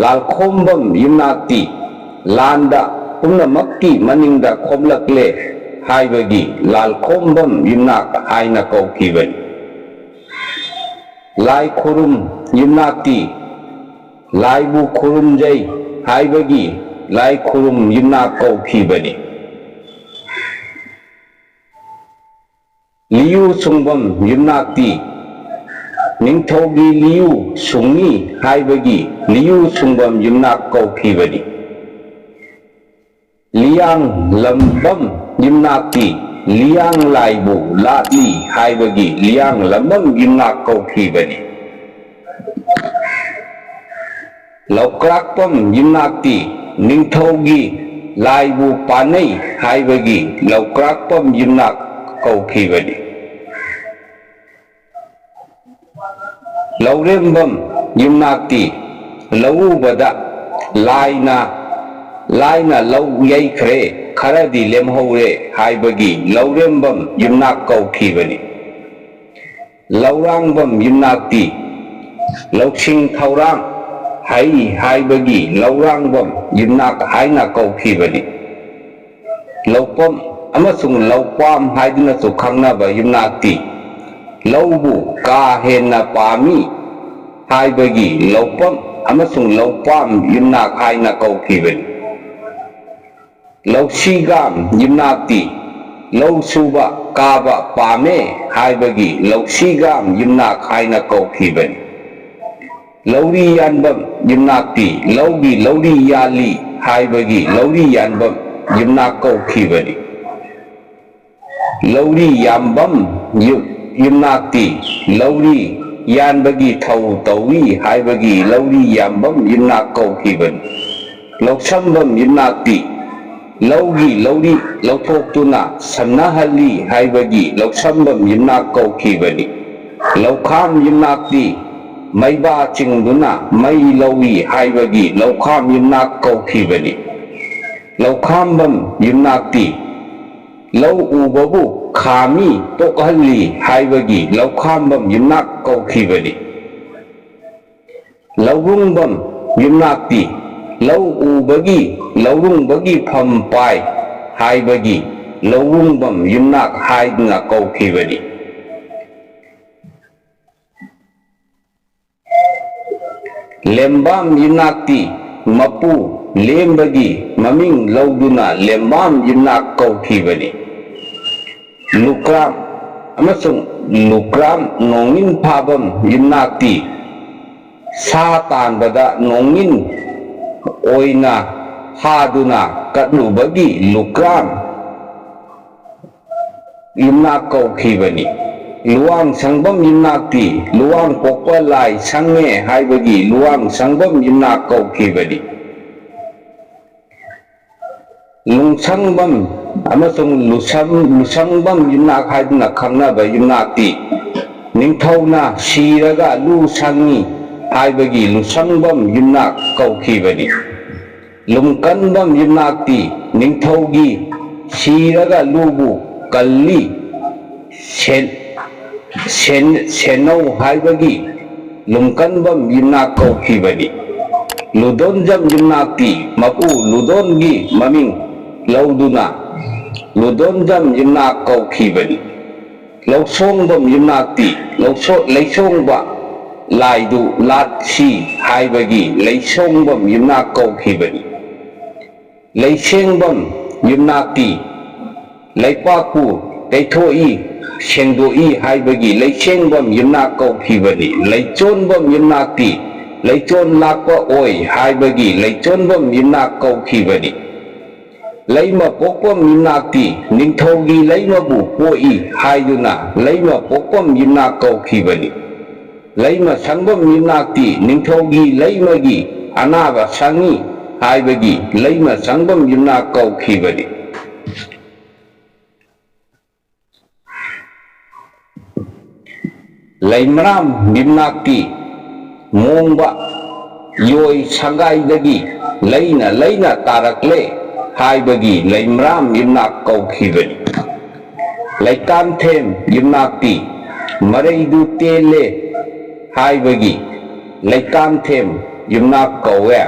ꯂꯥꯜꯈꯣꯝꯕꯝ ꯌꯨꯝꯅꯥꯛꯇꯤ ꯂꯥꯟꯗ ꯄꯨꯝꯅꯃꯛꯀꯤ ꯃꯅꯤꯡꯗ ꯈꯣꯝꯂꯛꯂꯦ ꯍꯥꯏꯕꯒꯤ ꯂꯥꯜꯈꯣꯝꯕꯝ ꯌꯨꯝꯅꯥꯛ ꯍꯥꯏꯅ ꯀꯧꯈꯤꯕꯅꯤ꯫ ꯂꯥꯏ ꯈꯨꯔꯨꯝ ꯌꯨꯝꯅꯥꯛꯇꯤ ꯂꯥꯏꯕꯨ ꯈꯨꯔꯨꯝꯖꯩ ꯍꯥꯏꯕꯒꯤ ꯂꯥꯏ ꯈꯨꯔꯨꯝ ꯌꯨꯝꯅꯥꯛ ꯀꯧꯈꯤꯕꯅꯤ꯫ ꯂꯤꯌꯨ ꯁꯨꯡꯕꯝ ꯌꯨꯝꯅꯥꯛꯇꯤ ꯅꯤꯡꯊꯧꯒꯤ ꯂꯤꯌꯨ ꯁꯨꯡꯉꯤ ꯍꯥꯏꯕꯒꯤ ꯂꯤꯌꯨ ꯁꯨꯡꯕꯝ ꯌꯨꯝꯅꯥꯛ ꯀꯧꯈꯤꯕꯅꯤ꯫ ꯂꯤꯌꯥꯡꯂꯝꯕꯝ ꯌꯨꯝꯅꯥꯛꯇꯤ ꯂꯤꯌꯥꯡ ꯂꯥꯏꯕꯨ ꯂꯥꯠꯂꯤ ꯍꯥꯏꯕꯒꯤ ꯂꯤꯌꯥꯡꯂꯝꯕꯝ ꯌꯨꯝꯅꯥꯛ ꯀꯧꯈꯤꯕꯅꯤ꯫ ꯂꯧꯀ꯭ꯔꯥꯛꯄꯝ ꯌꯨꯝꯅꯥꯛꯇꯤ ꯅꯤꯡꯊꯧꯒꯤ ꯂꯥꯏꯕꯨ ꯄꯥꯟꯅꯩ ꯍꯥꯏꯕꯒꯤ ꯂꯧꯀ꯭ꯔꯥꯛꯄꯝ ꯌꯨꯝꯅꯥꯛ ꯀꯧꯈꯤꯕꯅꯤ꯫ ꯂꯧꯔꯦꯝꯕꯝ ꯌꯨꯝꯅꯥꯛꯇꯤ ꯂꯧꯎꯕꯗ ꯂꯥꯏꯅ, ꯂꯥꯏꯅ ꯂꯧ ꯌꯩꯈ꯭ꯔꯦ, ꯈꯔꯗꯤ ꯂꯦꯝꯍꯧꯔꯦ ꯍꯥꯏꯕꯒꯤ ꯂꯧꯔꯦꯝꯕꯝ ꯌꯨꯝꯅꯥꯛ ꯀꯧꯈꯤꯕꯅꯤ꯫ ꯂꯧꯔꯥꯡꯕꯝ ꯌꯨꯝꯅꯥꯛꯇꯤ ꯂꯧꯁꯤꯡ ꯊꯧꯔꯥꯡ ꯍꯩ ꯍꯥꯏꯕꯒꯤ ꯂꯧꯔꯥꯡꯕꯝ ꯌꯨꯝꯅꯥꯛ ꯍꯥꯏꯅ ꯀꯧꯈꯤꯕꯅꯤ꯫ ꯂꯧꯄꯝ ꯑꯃꯁꯨꯡ ꯂꯧꯄꯥꯝ ꯍꯥꯏꯗꯨꯅꯁꯨ ꯈꯪꯅꯕ ꯌꯨꯝꯅꯥꯛꯇꯤ ꯂꯧꯕꯨ ꯀꯥ ꯍꯦꯟꯅ ꯄꯥꯝꯃꯤ ꯍꯥꯏꯕꯒꯤ ꯂꯧꯄꯝ ꯑꯃꯁꯨꯡ ꯂꯧꯄꯥꯝ ꯌꯨꯝꯅꯥꯛ ꯍꯥꯏꯅ ꯀꯧꯈꯤꯕꯅꯤ꯫ ꯂꯧꯁꯤꯒꯥꯝ ꯌꯨꯝꯅꯥꯛꯇꯤ ꯂꯧ ꯁꯨꯕ ꯀꯥꯕ ꯄꯥꯝꯃꯦ ꯍꯥꯏꯕꯒꯤ ꯂꯧꯁꯤꯒꯥꯝ ꯌꯨꯝꯅꯥꯛ ꯍꯥꯏꯅ ꯀꯧꯈꯤꯕꯅꯤ꯫ ꯂꯧꯔꯤ ꯌꯥꯟꯕꯝ ꯌꯨꯝꯅꯥꯛꯇꯤ ꯂꯧꯒꯤ ꯂꯧꯔꯤ ꯌꯥꯜꯂꯤ ꯍꯥꯏꯕꯒꯤ ꯂꯧꯔꯤ ꯌꯥꯟꯕꯝ ꯌꯨꯝꯅꯥꯛ ꯀꯧꯈꯤꯕꯅꯤ꯫ ꯂꯧꯔꯤ ꯌꯥꯝꯕꯝ ꯌꯨ-, ꯌꯨꯝꯅꯥꯛꯇꯤ ꯂꯧꯔꯤ ꯌꯥꯟꯕꯒꯤ ꯊꯧ ꯇꯧꯏ ꯍꯥꯏꯕꯒꯤ ꯂꯧꯔꯤ ꯌꯥꯝꯕꯝ ꯌꯨꯝꯅꯥꯛ ꯀꯧꯈꯤꯕꯅꯤ꯫ ꯂꯧꯁꯝꯕꯝ ꯌꯨꯝꯅꯥꯛꯇꯤ ꯂꯧꯒꯤ ꯂꯧꯔꯤ ꯂꯧꯊꯣꯛꯇꯨꯅ ꯁꯝꯅꯍꯜꯂꯤ ꯍꯥꯏꯕꯒꯤ ꯂꯧꯁꯝꯕꯝ ꯌꯨꯝꯅꯥꯛ ꯀꯧꯈꯤꯕꯅꯤ꯫ ꯂꯧꯈꯥꯝ ꯌꯨꯝꯅꯥꯛꯇꯤ ꯃꯩꯕꯥ ꯆꯤꯡꯗꯨꯅ ꯃꯩ ꯂꯧꯏ ꯍꯥꯏꯕꯒꯤ ꯂꯧꯈꯥꯝ ꯌꯨꯝꯅꯥꯛ ꯀꯧꯈꯤꯕꯅꯤ꯫ ꯂꯧꯈꯥꯝꯕꯝ ꯌꯨꯝꯅꯥꯛꯇꯤ ꯂꯧ ꯎꯕꯕꯨ ꯈꯥꯃꯤ ꯇꯣꯛꯍꯜꯂꯤ ꯍꯥꯏꯕꯒꯤ ꯂꯧꯈꯥꯝꯕꯝ ꯌꯨꯝꯅꯥꯛ ꯀꯧꯈꯤꯕꯅꯤ꯫ ꯂꯧꯔꯨꯡꯕꯝ ꯌꯨꯝꯅꯥꯛꯇꯤ ꯂꯧ ꯎꯕꯒꯤ ꯂꯧꯔꯨꯡꯕꯒꯤ ꯐꯝ ꯄꯥꯏ ꯍꯥꯏꯕꯒꯤ ꯂꯧꯔꯨꯡꯕꯝ ꯌꯨꯝꯅꯥꯛ ꯍꯥꯏꯗꯨꯅ ꯀꯧꯈꯤꯕꯅꯤ꯫ ꯂꯦꯝꯕꯥꯝ ꯌꯨꯝꯅꯥꯛꯇꯤ ꯃꯄꯨ ꯂꯦꯝꯕꯒꯤ ꯃꯃꯤꯡ ꯂꯧꯗꯨꯅ ꯂꯦꯝꯕꯥꯝ ꯌꯨꯝꯅꯥꯛ ꯀꯧꯈꯤꯕꯅꯤ꯫ ꯂꯨꯀ꯭ꯔꯥꯝ ꯑꯃꯁꯨꯡ ꯂꯨꯀ꯭ꯔꯥꯝ ꯅꯣꯡꯏꯟ ꯐꯥꯕꯝ ꯌꯨꯝꯅꯥꯛꯇꯤ ꯁꯥ ꯇꯥꯟꯕꯗ ꯅꯣꯡꯏꯟ ꯑꯣꯏꯅ ꯊꯥꯗꯨꯅ ꯀꯠꯂꯨꯕꯒꯤ ꯂꯨꯀ꯭ꯔꯥꯝ ꯌꯨꯝꯅꯥꯛ ꯀꯧꯈꯤꯕꯅꯤ꯫ ꯂꯨꯋꯥꯡ ꯁꯪꯕꯝ ꯌꯨꯝꯅꯥꯛꯇꯤ ꯂꯨꯋꯥꯡ ꯄꯣꯛꯄ ꯂꯥꯏ ꯁꯪꯉꯦ ꯍꯥꯏꯕꯒꯤ ꯂꯨꯋꯥꯡ ꯁꯪꯕꯝ ꯌꯨꯝꯅꯥꯛ ꯀꯧꯈꯤꯕꯅꯤ꯫ ꯂꯨꯡꯁꯪꯕꯝ ꯑꯃꯁꯨꯡ ꯂꯨꯁꯝ-, ꯂꯨꯁꯪꯕꯝ ꯌꯨꯝꯅꯥꯛ ꯍꯥꯏꯗꯨꯅ ꯈꯪꯅꯕ ꯌꯨꯝꯅꯥꯛꯇꯤ ꯅꯤꯡꯊꯧꯅ ꯁꯤꯔꯒ ꯂꯨ ꯁꯪꯉꯤ ꯍꯥꯏꯕꯒꯤ ꯂꯨꯁꯪꯕꯝ ꯌꯨꯝꯅꯥꯛ ꯀꯧꯈꯤꯕꯅꯤ꯫ ꯂꯨꯝꯀꯟꯕꯝ ꯌꯨꯝꯅꯥꯛꯇꯤ ꯅꯤꯡꯊꯧꯒꯤ ꯁꯤꯔꯒ ꯂꯨꯕꯨ ꯀꯜꯂꯤ ꯁꯦꯟ-, ꯁꯦꯟ-, ꯁꯦꯟꯅꯧ ꯍꯥꯏꯕꯒꯤ ꯂꯨꯝꯀꯟꯕꯝ ꯌꯨꯝꯅꯥꯛ ꯀꯧꯈꯤꯕꯅꯤ꯫ ꯂꯨꯗꯣꯟꯖꯝ ꯌꯨꯝꯅꯥꯛꯇꯤ ꯃꯄꯨ ꯂꯨꯗꯣꯟꯒꯤ ꯃꯃꯤꯡ ꯂꯧꯗꯨꯅ ꯂꯨꯗꯣꯟꯖꯝ ꯌꯨꯝꯅꯥꯛ ꯀꯧꯈꯤꯕꯅꯤ꯫ ꯂꯧꯁꯣꯡꯕꯝ ꯌꯨꯝꯅꯥꯛꯇꯤ ꯂꯧꯁꯣ-, ꯂꯩꯁꯣꯡꯕ ꯂꯥꯏꯗꯨ ꯂꯥꯠꯁꯤ ꯍꯥꯏꯕꯒꯤ ꯂꯩꯁꯣꯡꯕꯝ ꯌꯨꯝꯅꯥꯛ ꯀꯧꯈꯤꯕꯅꯤ꯫ ꯂꯩꯁꯦꯡꯕꯝ ꯌꯨꯝꯅꯥꯛꯇꯤ ꯂꯩꯄꯥꯛꯄꯨ ꯇꯩꯊꯣꯛꯏ, ꯁꯦꯡꯗꯣꯛꯏ ꯍꯥꯏꯕꯒꯤ ꯂꯩꯁꯦꯡꯕꯝ ꯌꯨꯝꯅꯥꯛ ꯀꯧꯈꯤꯕꯅꯤ꯫ ꯂꯩꯆꯣꯟꯕꯝ ꯌꯨꯝꯅꯥꯛꯇꯤ ꯂꯩꯆꯣꯟ ꯂꯥꯛꯄ ꯑꯣꯏ ꯍꯥꯏꯕꯒꯤ ꯂꯩꯆꯣꯟꯕꯝ ꯌꯨꯝꯅꯥꯛ ꯀꯧꯈꯤꯕꯅꯤ꯫ ꯂꯩꯃ ꯄꯣꯛꯄꯝ ꯌꯨꯝꯅꯥꯛꯇꯤ ꯅꯤꯡꯊꯧꯒꯤ ꯂꯩꯃꯕꯨ ꯄꯣꯛꯏ ꯍꯥꯏꯗꯨꯅ ꯂꯩꯃ ꯄꯣꯛꯄꯝ ꯌꯨꯝꯅꯥꯛ ꯀꯧꯈꯤꯕꯅꯤ꯫ ꯂꯩꯃ ꯁꯪꯕꯝ ꯌꯨꯝꯅꯥꯛꯇꯤ ꯅꯤꯡꯊꯧꯒꯤ ꯂꯩꯃꯒꯤ ꯑꯅꯥꯕ ꯁꯪꯉꯤ ꯍꯥꯏꯕꯒꯤ ꯂꯩꯃ ꯁꯪꯕꯝ ꯌꯨꯝꯅꯥꯛ ꯀꯧꯈꯤꯕꯅꯤ꯫ ꯂꯩꯃꯔꯥꯝ ꯌꯨꯝꯅꯥꯛꯇꯤ ꯃꯣꯡꯕ ꯌꯣꯏ ꯁꯪꯒꯥꯏꯗꯒꯤ ꯂꯩꯅ ꯂꯩꯅ ꯇꯥꯔꯛꯂꯦ ꯍꯥꯏꯕꯒꯤ ꯂꯩꯃꯔꯥꯝ ꯌꯨꯝꯅꯥꯛ ꯀꯧꯈꯤꯕꯅꯤ꯫ ꯂꯩꯇꯥꯝꯊꯦꯝ ꯌꯨꯝꯅꯥꯛꯇꯤ ꯃꯔꯩꯗꯨ ꯇꯦꯜꯂꯦ ꯍꯥꯏꯕꯒꯤ ꯂꯩꯇꯥꯝꯊꯦꯝ ꯌꯨꯝꯅꯥꯛ ꯀꯧꯋꯦ꯫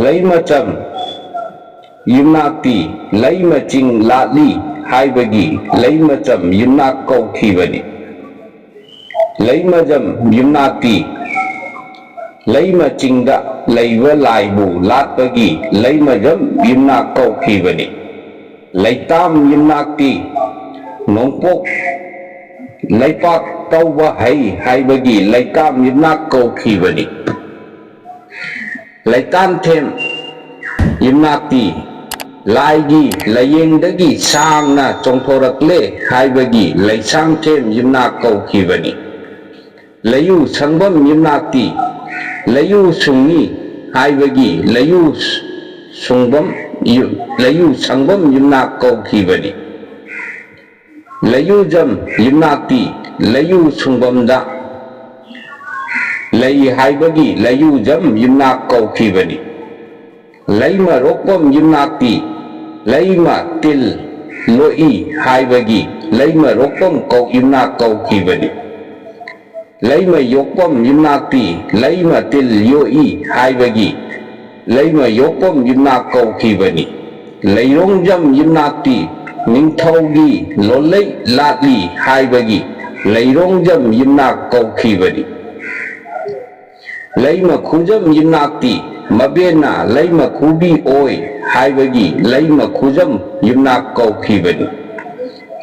ꯂꯩꯃꯆꯝ ꯌꯨꯝꯅꯥꯛꯇꯤ ꯂꯩꯃ ꯆꯤꯡ ꯂꯥꯠꯂꯤ ꯍꯥꯏꯕꯒꯤ ꯂꯩꯃꯆꯝ ꯌꯨꯝꯅꯥꯛ ꯀꯧꯈꯤꯕꯅꯤ꯫ ꯂꯩꯃꯖꯝ ꯌꯨꯝꯅꯥꯛꯇꯤ ꯂꯩꯃ ꯆꯤꯡꯗ ꯂꯩꯕ ꯂꯥꯏꯕꯨ ꯂꯥꯠꯄꯒꯤ ꯂꯩꯃꯖꯝ ꯌꯨꯝꯅꯥꯛ ꯀꯧꯈꯤꯕꯅꯤ꯫ ꯂꯩꯇꯥꯝ ꯌꯨꯝꯅꯥꯛꯇꯤ ꯅꯣꯡꯄꯣꯛ ꯂꯩꯄꯥꯛ ꯇꯧꯕ ꯍꯩ ꯍꯥꯏꯕꯒꯤ ꯂꯩꯇꯥꯝ ꯌꯨꯝꯅꯥꯛ ꯀꯧꯈꯤꯕꯅꯤ꯫ ꯂꯩꯇꯥꯝꯊꯦꯝ ꯌꯨꯝꯅꯥꯛꯇꯤ ꯂꯥꯏꯒꯤ ꯂꯥꯏꯌꯦꯡꯗꯒꯤ ꯁꯥꯡꯅ ꯆꯣꯡꯊꯣꯔꯛꯂꯦ ꯍꯥꯏꯕꯒꯤ ꯂꯩꯁꯥꯡꯊꯦꯝ ꯌꯨꯝꯅꯥꯛ ꯀꯧꯈꯤꯕꯅꯤ꯫ ꯂꯩꯌꯨ ꯁꯪꯕꯝ ꯌꯨꯝꯅꯥꯛꯇꯤ ꯂꯩꯌꯨ ꯁꯨꯡꯉꯤ ꯍꯥꯏꯕꯒꯤ ꯂꯩꯌꯨ ꯁꯨꯡꯕꯝ ꯂꯩꯌꯨ ꯁꯪꯕꯝ ꯌꯨꯝꯅꯥꯛ ꯀꯧꯈꯤꯕꯅꯤ꯫ ꯂꯩꯌꯨꯖꯝ ꯌꯨꯝꯅꯥꯛꯇꯤ ꯂꯩꯌꯨ ꯁꯨꯡꯕꯝꯗ ꯂꯩ ꯍꯥꯏꯕꯒꯤ ꯂꯩꯌꯨꯖꯝ ꯌꯨꯝꯅꯥꯛ ꯀꯧꯈꯤꯕꯅꯤ꯫ ꯂꯩꯃ ꯔꯣꯛꯄꯝ ꯌꯨꯝꯅꯥꯛꯇꯤ ꯂꯩꯃ ꯇꯤꯜ ꯂꯣꯛꯏ ꯍꯥꯏꯕꯒꯤ ꯂꯩꯃ ꯔꯣꯛꯄꯝ ꯀꯧ ꯌꯨꯝꯅꯥꯛ ꯀꯧꯈꯤꯕꯅꯤ꯫ ꯂꯩꯃ ꯌꯣꯛꯄꯝ ꯌꯨꯝꯅꯥꯛꯇꯤ ꯂꯩꯃ ꯇꯤꯜ ꯌꯣꯛꯏ ꯍꯥꯏꯕꯒꯤ ꯂꯩꯃ ꯌꯣꯛꯄꯝ ꯌꯨꯝꯅꯥꯛ ꯀꯧꯈꯤꯕꯅꯤ꯫ ꯂꯩꯔꯣꯡꯖꯝ ꯌꯨꯝꯅꯥꯛꯇꯤ ꯅꯤꯡꯊꯧꯒꯤ ꯂꯣꯜꯂꯩ ꯂꯥꯠꯂꯤ ꯍꯥꯏꯕꯒꯤ ꯂꯩꯔꯣꯡꯖꯝ ꯌꯨꯝꯅꯥꯛ ꯀꯧꯈꯤꯕꯅꯤ꯫ ꯂꯩꯃ ꯈꯨꯖꯝ ꯌꯨꯝꯅꯥꯛꯇꯤ ꯃꯕꯦꯟꯅ ꯂꯩꯃ ꯈꯨꯕꯤ ꯑꯣꯏ ꯍꯥꯏꯕꯒꯤ ꯂꯩꯃ ꯈꯨꯖꯝ ꯌꯨꯝꯅꯥꯛ ꯀꯧꯈꯤꯕꯅꯤ꯫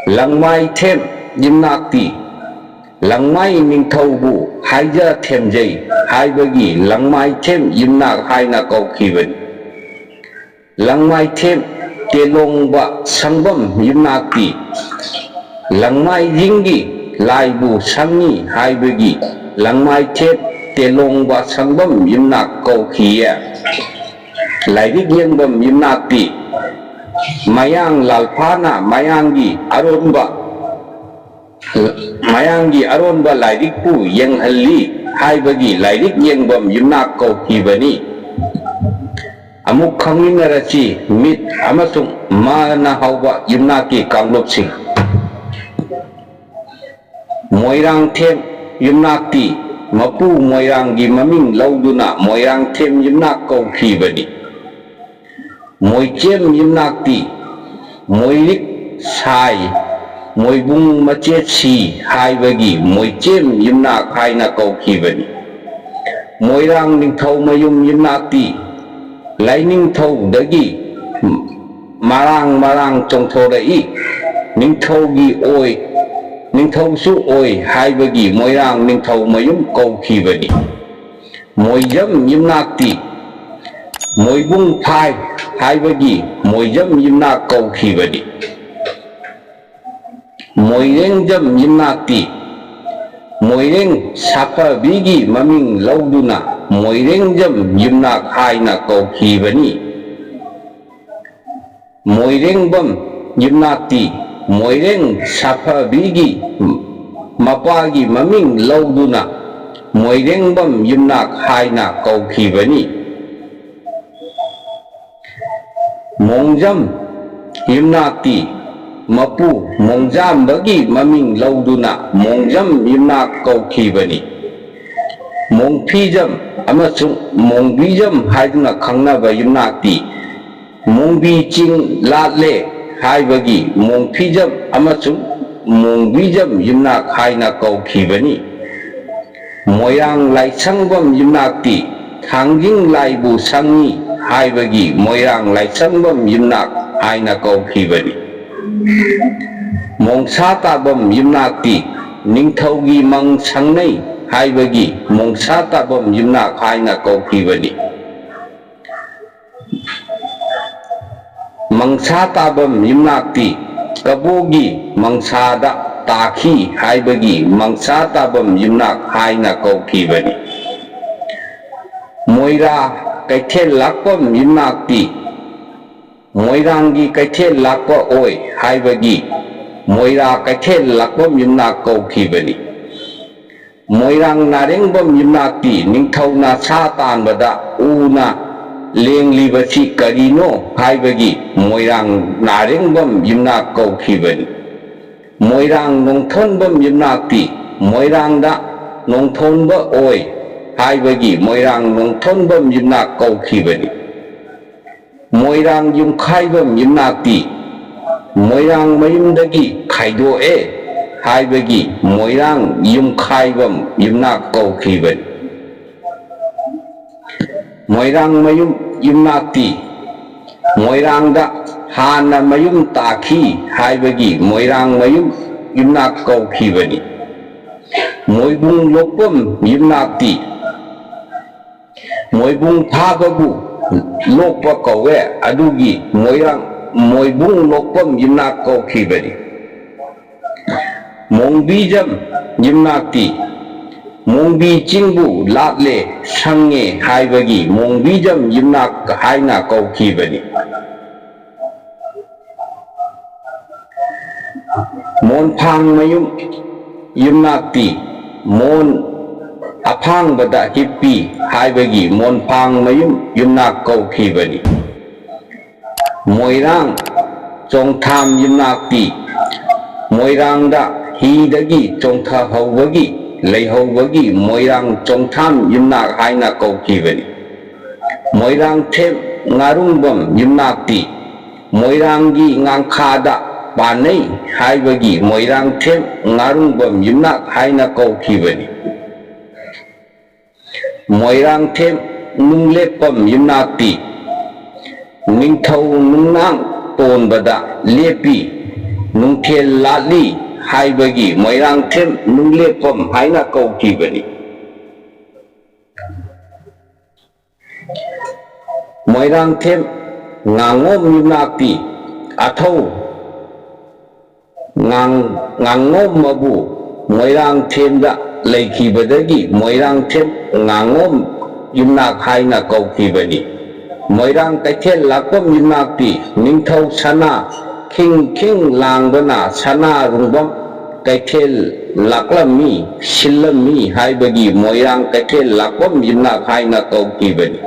ꯂꯪꯃꯥꯏꯊꯦꯝ ꯌꯨꯝꯅꯥꯛꯇꯤ ꯂꯪꯃꯥꯏ ꯅꯤꯡꯊꯧꯕꯨ ꯍꯥꯏꯖ ꯊꯦꯝꯖꯩ ꯍꯥꯏꯕꯒꯤ ꯂꯪꯃꯥꯏꯊꯦꯝ ꯌꯨꯝꯅꯥꯛ ꯍꯥꯏꯅ ꯀꯧꯈꯤꯕꯅꯤ꯫ ꯂꯪꯃꯥꯏꯊꯦꯝ ꯇꯦꯂꯣꯡꯕ ꯁꯪꯕꯝ ꯌꯨꯝꯅꯥꯛꯇꯤ ꯂꯪꯃꯥꯏꯖꯤꯡꯒꯤ ꯂꯥꯏꯕꯨ ꯁꯪꯉꯤ ꯍꯥꯏꯕꯒꯤ ꯂꯪꯃꯥꯏꯊꯦꯝ ꯇꯦꯂꯣꯡꯕ ꯁꯪꯕꯝ ꯌꯨꯝꯅꯥꯛ ꯀꯧꯈꯤꯌꯦ꯫ ꯂꯥꯏꯔꯤꯛ ꯌꯦꯡꯕꯝ ꯌꯨꯝꯅꯥꯛꯇꯤ ꯃꯌꯥꯡ ꯂꯥꯜꯐꯥꯅ ꯃꯌꯥꯡꯒꯤ ꯑꯔꯣꯟꯕ ꯃꯌꯥꯡꯒꯤ ꯑꯔꯣꯟꯕ ꯂꯥꯏꯔꯤꯛꯄꯨ ꯌꯦꯡꯍꯜꯂꯤ ꯍꯥꯏꯕꯒꯤ ꯂꯥꯏꯔꯤꯛ ꯌꯦꯡꯕꯝ ꯌꯨꯝꯅꯥꯛ ꯀꯧꯈꯤꯕꯅꯤ꯫ ꯑꯃꯨꯛ ꯈꯪꯃꯤꯟꯅꯔꯁꯤ꯫ ꯃꯤꯠ ꯑꯃꯁꯨꯡ ꯃꯥꯅ ꯍꯧꯕ ꯌꯨꯝꯅꯥꯛꯀꯤ ꯀꯥꯡꯂꯨꯞꯁꯤꯡ꯫ ꯃꯣꯏꯔꯥꯡꯊꯦꯝ ꯌꯨꯝꯅꯥꯛꯇꯤ ꯃꯄꯨ ꯃꯣꯏꯔꯥꯡꯒꯤ ꯃꯃꯤꯡ ꯂꯧꯗꯨꯅ ꯃꯣꯏꯔꯥꯡꯊꯦꯝ ꯌꯨꯝꯅꯥꯛ ꯀꯧꯈꯤꯕꯅꯤ꯫ ꯃꯣꯏꯆꯦꯝ ꯌꯨꯝꯅꯥꯛꯇꯤ ꯃꯣꯏꯔꯤꯛ ꯁꯥꯏ, ꯃꯣꯏꯕꯨꯡ ꯃꯆꯦꯠ ꯁꯤ ꯍꯥꯏꯕꯒꯤ ꯃꯣꯏꯆꯦꯝ ꯌꯨꯝꯅꯥꯛ ꯍꯥꯏꯅ ꯀꯧꯈꯤꯕꯅꯤ꯫ ꯃꯣꯏꯔꯥꯡ ꯅꯤꯡꯊꯧꯃꯌꯨꯝ ꯌꯨꯝꯅꯥꯛꯇꯤ ꯂꯥꯏꯅꯤꯡꯊꯧꯗꯒꯤ ꯃꯔꯥꯡ ꯃꯔꯥꯡ ꯆꯣꯡꯊꯣꯔꯛꯏ꯫ ꯅꯤꯡꯊꯧꯒꯤ ꯑꯣꯏ, ꯅꯤꯡꯊꯧꯁꯨ ꯑꯣꯏ ꯍꯥꯏꯕꯒꯤ ꯃꯣꯏꯔꯥꯡ ꯅꯤꯡꯊꯧꯃꯌꯨꯝ ꯀꯧꯈꯤꯕꯅꯤ꯫ ꯃꯣꯏꯖꯝ ꯌꯨꯝꯅꯥꯛꯇꯤ ꯃꯣꯏꯕꯨꯡ ꯐꯥꯏ ꯍꯥꯏꯕꯒꯤ ꯃꯣꯏꯖꯝ ꯌꯨꯝꯅꯥꯛ ꯀꯧꯈꯤꯕꯅꯤ꯫ ꯃꯣꯏꯔꯦꯡꯖꯝ ꯌꯨꯝꯅꯥꯛꯇꯤ ꯃꯣꯏꯔꯦꯡ ꯁꯥꯐꯕꯤꯒꯤ ꯃꯃꯤꯡ ꯂꯧꯗꯨꯅ ꯃꯣꯏꯔꯦꯡꯖꯝ ꯌꯨꯝꯅꯥꯛ ꯍꯥꯏꯅ ꯀꯧꯈꯤꯕꯅꯤ꯫ ꯃꯣꯏꯔꯦꯡꯕꯝ ꯌꯨꯝꯅꯥꯛꯇꯤ ꯃꯣꯏꯔꯦꯡ ꯁꯥꯐꯕꯤꯒꯤ ꯃꯄꯥꯒꯤ ꯃꯃꯤꯡ ꯂꯧꯗꯨꯅ ꯃꯣꯏꯔꯦꯡꯕꯝ ꯌꯨꯝꯅꯥꯛ ꯍꯥꯏꯅ ꯀꯧꯈꯤꯕꯅꯤ꯫ ꯃꯣꯡꯖꯝ ꯌꯨꯝꯅꯥꯛꯇꯤ ꯃꯄꯨ ꯃꯣꯡꯖꯥꯝꯕꯒꯤ ꯃꯃꯤꯡ ꯂꯧꯗꯨꯅ ꯃꯣꯡꯖꯝ ꯌꯨꯝꯅꯥꯛ ꯀꯧꯈꯤꯕꯅꯤ꯫ ꯃꯣꯡꯐꯤꯖꯝ ꯑꯃꯁꯨꯡ ꯃꯣꯡꯕꯤꯖꯝ ꯍꯥꯏꯗꯨꯅ ꯈꯪꯅꯕ ꯌꯨꯝꯅꯥꯛꯇꯤ ꯃꯣꯡꯕꯤ ꯆꯤꯡ ꯂꯥꯠꯂꯦ ꯍꯥꯏꯕꯒꯤ ꯃꯣꯡꯐꯤꯖꯝ ꯑꯃꯁꯨꯡ ꯃꯣꯡꯕꯤꯖꯝ ꯌꯨꯝꯅꯥꯛ ꯍꯥꯏꯅ ꯀꯧꯈꯤꯕꯅꯤ꯫ ꯃꯣꯏꯔꯥꯡ ꯂꯥꯏꯁꯪꯕꯝ ꯌꯨꯝꯅꯥꯛꯇꯤ ꯊꯥꯡꯖꯤꯡ ꯂꯥꯏꯕꯨ ꯁꯪꯉꯤ ꯍꯥꯏꯕꯒꯤ ꯃꯣꯏꯔꯥꯡ ꯂꯥꯏꯁꯪꯕꯝ ꯌꯨꯝꯅꯥꯛ ꯍꯥꯏꯅ ꯀꯧꯈꯤꯕꯅꯤ꯫ ꯃꯣꯡꯁꯥ ꯇꯥꯕꯝ ꯌꯨꯝꯅꯥꯛꯇꯤ ꯅꯤꯡꯊꯧꯒꯤ ꯃꯪ ꯁꯪꯅꯩ ꯍꯥꯏꯕꯒꯤ ꯃꯣꯡꯁꯥ ꯇꯥꯕꯝ ꯌꯨꯝꯅꯥꯛ ꯍꯥꯏꯅ ꯀꯧꯈꯤꯕꯅꯤ꯫ ꯃꯪꯁꯥ ꯇꯥꯕꯝ ꯌꯨꯝꯅꯥꯛꯇꯤ ꯀꯕꯣꯒꯤ ꯃꯪꯁꯥꯗ ꯇꯥꯈꯤ ꯍꯥꯏꯕꯒꯤ ꯃꯪꯁꯥ ꯇꯥꯕꯝ ꯌꯨꯝꯅꯥꯛ ꯍꯥꯏꯅ ꯀꯧꯈꯤꯕꯅꯤ꯫ ꯃꯣꯏꯔꯥ ꯀꯩꯊꯦꯜ ꯂꯥꯛꯄꯝ ꯌꯨꯝꯅꯥꯛꯇꯤ ꯃꯣꯏꯔꯥꯡꯒꯤ ꯀꯩꯊꯦꯜ ꯂꯥꯛꯄ ꯑꯣꯏ ꯍꯥꯏꯕꯒꯤ ꯃꯣꯏꯔꯥ ꯀꯩꯊꯦꯜ ꯂꯥꯛꯄꯝ ꯌꯨꯝꯅꯥꯛ ꯀꯧꯈꯤꯕꯅꯤ꯫ ꯃꯣꯏꯔꯥꯡ ꯅꯥꯔꯦꯡꯕꯝ ꯌꯨꯝꯅꯥꯛꯇꯤ ꯅꯤꯡꯊꯧꯅ ꯁꯥ ꯇꯥꯟꯕꯗ ꯎꯅ ꯂꯦꯡꯂꯤꯕꯁꯤ ꯀꯔꯤꯅꯣ ꯍꯥꯏꯕꯒꯤ ꯃꯣꯏꯔꯥꯡ ꯅꯥꯔꯦꯡꯕꯝ ꯌꯨꯝꯅꯥꯛ ꯀꯧꯈꯤꯕꯅꯤ꯫ ꯃꯣꯏꯔꯥꯡ ꯅꯣꯡꯊꯣꯟꯕꯝ ꯌꯨꯝꯅꯥꯛꯇꯤ ꯃꯣꯏꯔꯥꯡꯗ ꯅꯣꯡꯊꯣꯟꯕ ꯑꯣꯏ ꯍꯥꯏꯕꯒꯤ ꯃꯣꯏꯔꯥꯡ ꯅꯣꯡꯊꯣꯟꯕꯝ ꯌꯨꯝꯅꯥꯛ ꯀꯧꯈꯤꯕꯅꯤ꯫ ꯃꯣꯏꯔꯥꯡ ꯌꯨꯝꯈꯥꯏꯕꯝ ꯌꯨꯝꯅꯥꯛꯇꯤ ꯃꯣꯏꯔꯥꯡ ꯃꯌꯨꯝꯗꯒꯤ ꯈꯥꯏꯗꯣꯛꯑꯦ ꯍꯥꯏꯕꯒꯤ ꯃꯣꯏꯔꯥꯡ ꯌꯨꯝꯈꯥꯏꯕꯝ ꯌꯨꯝꯅꯥꯛ ꯀꯧꯈꯤꯕꯅꯤ꯫ ꯃꯣꯏꯔꯥꯡ ꯃꯌꯨꯝ ꯌꯨꯝꯅꯥꯛꯇꯤ ꯃꯣꯏꯔꯥꯡꯗ ꯍꯥꯟꯅ ꯃꯌꯨꯝ ꯇꯥꯈꯤ ꯍꯥꯏꯕꯒꯤ ꯃꯣꯏꯔꯥꯡ ꯃꯌꯨꯝ ꯌꯨꯝꯅꯥꯛ ꯀꯧꯈꯤꯕꯅꯤ꯫ ꯃꯣꯏꯕꯨꯡ ꯂꯣꯛꯄꯝ ꯌꯨꯝꯅꯥꯛꯇꯤ ꯃꯣꯏꯕꯨꯡ ꯐꯥꯕꯕꯨ ꯂꯣꯛꯄ ꯀꯧꯋꯦ꯫ ꯑꯗꯨꯒꯤ ꯃꯣꯏꯔꯥꯡ ꯃꯣꯏꯕꯨꯡ ꯂꯣꯛꯄꯝ ꯌꯨꯝꯅꯥꯛ ꯀꯧꯈꯤꯕꯅꯤ꯫ ꯃꯣꯡꯕꯤꯖꯝ ꯌꯨꯝꯅꯥꯛꯇꯤ ꯃꯣꯡꯕꯤ ꯆꯤꯡꯕꯨ ꯂꯥꯠꯂꯦ ꯁꯪꯉꯦ ꯍꯥꯏꯕꯒꯤ ꯃꯣꯡꯕꯤꯖꯝ ꯌꯨꯝꯅꯥꯛ ꯍꯥꯏꯅ ꯀꯧꯈꯤꯕꯅꯤ꯫ ꯃꯣꯟꯐꯥꯡꯃꯌꯨꯝ ꯌꯨꯝꯅꯥꯛꯇꯤ ꯃꯣꯟ ꯑꯐꯥꯡꯕꯗ ꯍꯤꯞꯄꯤ ꯍꯥꯏꯕꯒꯤ ꯃꯣꯟꯐꯥꯡꯃꯌꯨꯝ ꯌꯨꯝꯅꯥꯛ ꯀꯧꯈꯤꯕꯅꯤ꯫ ꯃꯣꯏꯔꯥꯡ ꯆꯣꯡꯊꯥꯝ ꯌꯨꯝꯅꯥꯛꯇꯤ ꯃꯣꯏꯔꯥꯡꯗ ꯍꯤꯗꯒꯤ ꯆꯣꯡꯊꯍꯧꯕꯒꯤ ꯂꯩꯍꯧꯕꯒꯤ ꯃꯣꯏꯔꯥꯡ ꯆꯣꯡꯊꯥꯝ ꯌꯨꯝꯅꯥꯛ ꯍꯥꯏꯅ ꯀꯧꯈꯤꯕꯅꯤ꯫ ꯃꯣꯏꯔꯥꯡꯊꯦꯝ ꯉꯥꯔꯨꯡꯕꯝ ꯌꯨꯝꯅꯥꯛꯇꯤ ꯃꯣꯏꯔꯥꯡꯒꯤ ꯉꯥꯡꯈꯥꯗ ꯄꯥꯟꯅꯩ ꯍꯥꯏꯕꯒꯤ ꯃꯣꯏꯔꯥꯡꯊꯦꯝ ꯉꯥꯔꯨꯡꯕꯝ ꯌꯨꯝꯅꯥꯛ ꯍꯥꯏꯅ ꯀꯧꯈꯤꯕꯅꯤ꯫ ꯃꯣꯏꯔꯥꯡꯊꯦꯝ ꯅꯨꯡꯂꯦꯞꯄꯝ ꯌꯨꯝꯅꯥꯛꯇꯤ ꯅꯤꯡꯊꯧ ꯅꯨꯡꯅꯥꯡ ꯇꯣꯟꯕꯗ ꯂꯦꯞꯄꯤ ꯅꯨꯡꯊꯦꯜ ꯂꯥꯠꯂꯤ ꯍꯥꯏꯕꯒꯤ ꯃꯣꯏꯔꯥꯡꯊꯦꯝ ꯅꯨꯡꯂꯦꯞꯄꯝ ꯍꯥꯏꯅ ꯀꯧꯈꯤꯕꯅꯤ꯫ ꯃꯣꯏꯔꯥꯡꯊꯦꯝ ꯉꯥꯉꯣꯝ ꯌꯨꯝꯅꯥꯛꯇꯤ ꯑꯊꯧ ꯉꯥꯡ-, ꯉꯥꯉꯣꯝ ꯃꯕꯨ ꯃꯣꯏꯔꯥꯡꯊꯦꯝꯗ ꯂꯩꯈꯤꯕꯗꯒꯤ ꯃꯣꯏꯔꯥꯡꯊꯦꯝ ꯉꯥꯉꯣꯝ ꯌꯨꯝꯅꯥꯛ ꯍꯥꯏꯅ ꯀꯧꯈꯤꯕꯅꯤ꯫ ꯃꯣꯏꯔꯥꯡ ꯀꯩꯊꯦꯜ ꯂꯥꯛꯄꯝ ꯌꯨꯝꯅꯥꯛꯇꯤ ꯅꯤꯡꯊꯧ ꯁꯅꯥ ꯈꯤꯡ ꯈꯤꯡ ꯂꯥꯡꯕꯅ ꯁꯅꯥ ꯔꯨꯡꯕꯝ ꯀꯩꯊꯦꯜ ꯂꯥꯛꯂꯝꯃꯤ, ꯁꯤꯜꯂꯝꯃꯤ ꯍꯥꯏꯕꯒꯤ ꯃꯣꯏꯔꯥꯡ ꯀꯩꯊꯦꯜ ꯂꯥꯛꯄꯝ ꯌꯨꯝꯅꯥꯛ ꯍꯥꯏꯅ ꯀꯧꯈꯤꯕꯅꯤ꯫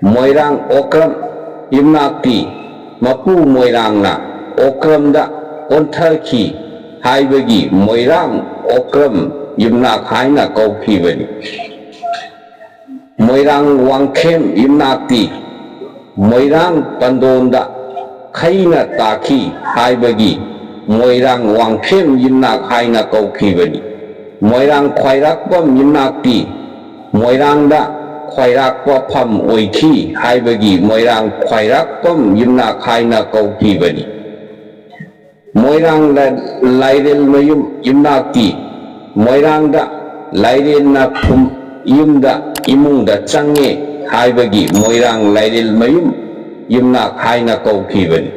ꯃꯣꯏꯔꯥꯡ ꯑꯣꯀ꯭ꯔꯝ ꯌꯨꯝꯅꯥꯛꯇꯤ ꯃꯄꯨ ꯃꯣꯏꯔꯥꯡꯅ ꯑꯣꯀ꯭ꯔꯝꯗ ꯑꯣꯟꯊꯈꯤ ꯍꯥꯏꯕꯒꯤ ꯃꯣꯏꯔꯥꯡ ꯑꯣꯀ꯭ꯔꯝ ꯌꯨꯝꯅꯥꯛ ꯍꯥꯏꯅ ꯀꯧꯈꯤꯕꯅꯤ꯫ ꯃꯣꯏꯔꯥꯡ ꯋꯥꯡꯈꯦꯝ ꯌꯨꯝꯅꯥꯛꯇꯤ ꯃꯣꯏꯔꯥꯡ ꯄꯟꯗꯣꯟꯗ ꯈꯩꯅ ꯇꯥꯈꯤ ꯍꯥꯏꯕꯒꯤ ꯃꯣꯏꯔꯥꯡ ꯋꯥꯡꯈꯦꯝ ꯌꯨꯝꯅꯥꯛ ꯍꯥꯏꯅ ꯀꯧꯈꯤꯕꯅꯤ꯫ ꯃꯣꯏꯔꯥꯡ ꯈ꯭ꯋꯥꯏꯔꯥꯛꯄꯝ ꯌꯨꯝꯅꯥꯛꯇꯤ ꯃꯣꯏꯔꯥꯡꯗ ꯈ꯭ꯋꯥꯏꯔꯥꯛꯄ ꯐꯝ ꯑꯣꯏꯈꯤ ꯍꯥꯏꯕꯒꯤ ꯃꯣꯏꯔꯥꯡ ꯈ꯭ꯋꯥꯏꯔꯥꯛꯄꯝ ꯌꯨꯝꯅꯥꯛ ꯍꯥꯏꯅ ꯀꯧꯈꯤꯕꯅꯤ꯫ ꯃꯣꯏꯔꯥꯡ ꯂꯥꯏ-, ꯂꯥꯏꯔꯦꯜꯃꯌꯨꯝ ꯌꯨꯝꯅꯥꯛꯇꯤ ꯃꯣꯏꯔꯥꯡꯗ ꯂꯥꯏꯔꯦꯟꯅ ꯐꯨꯝ ꯌꯨꯝꯗ ꯏꯃꯨꯡꯗ ꯆꯪꯉꯦ ꯍꯥꯏꯕꯒꯤ ꯃꯣꯏꯔꯥꯡ ꯂꯥꯏꯔꯦꯜ ꯃꯌꯨꯝ ꯌꯨꯝꯅꯥꯛ ꯍꯥꯏꯅ ꯀꯧꯈꯤꯕꯅꯤ꯫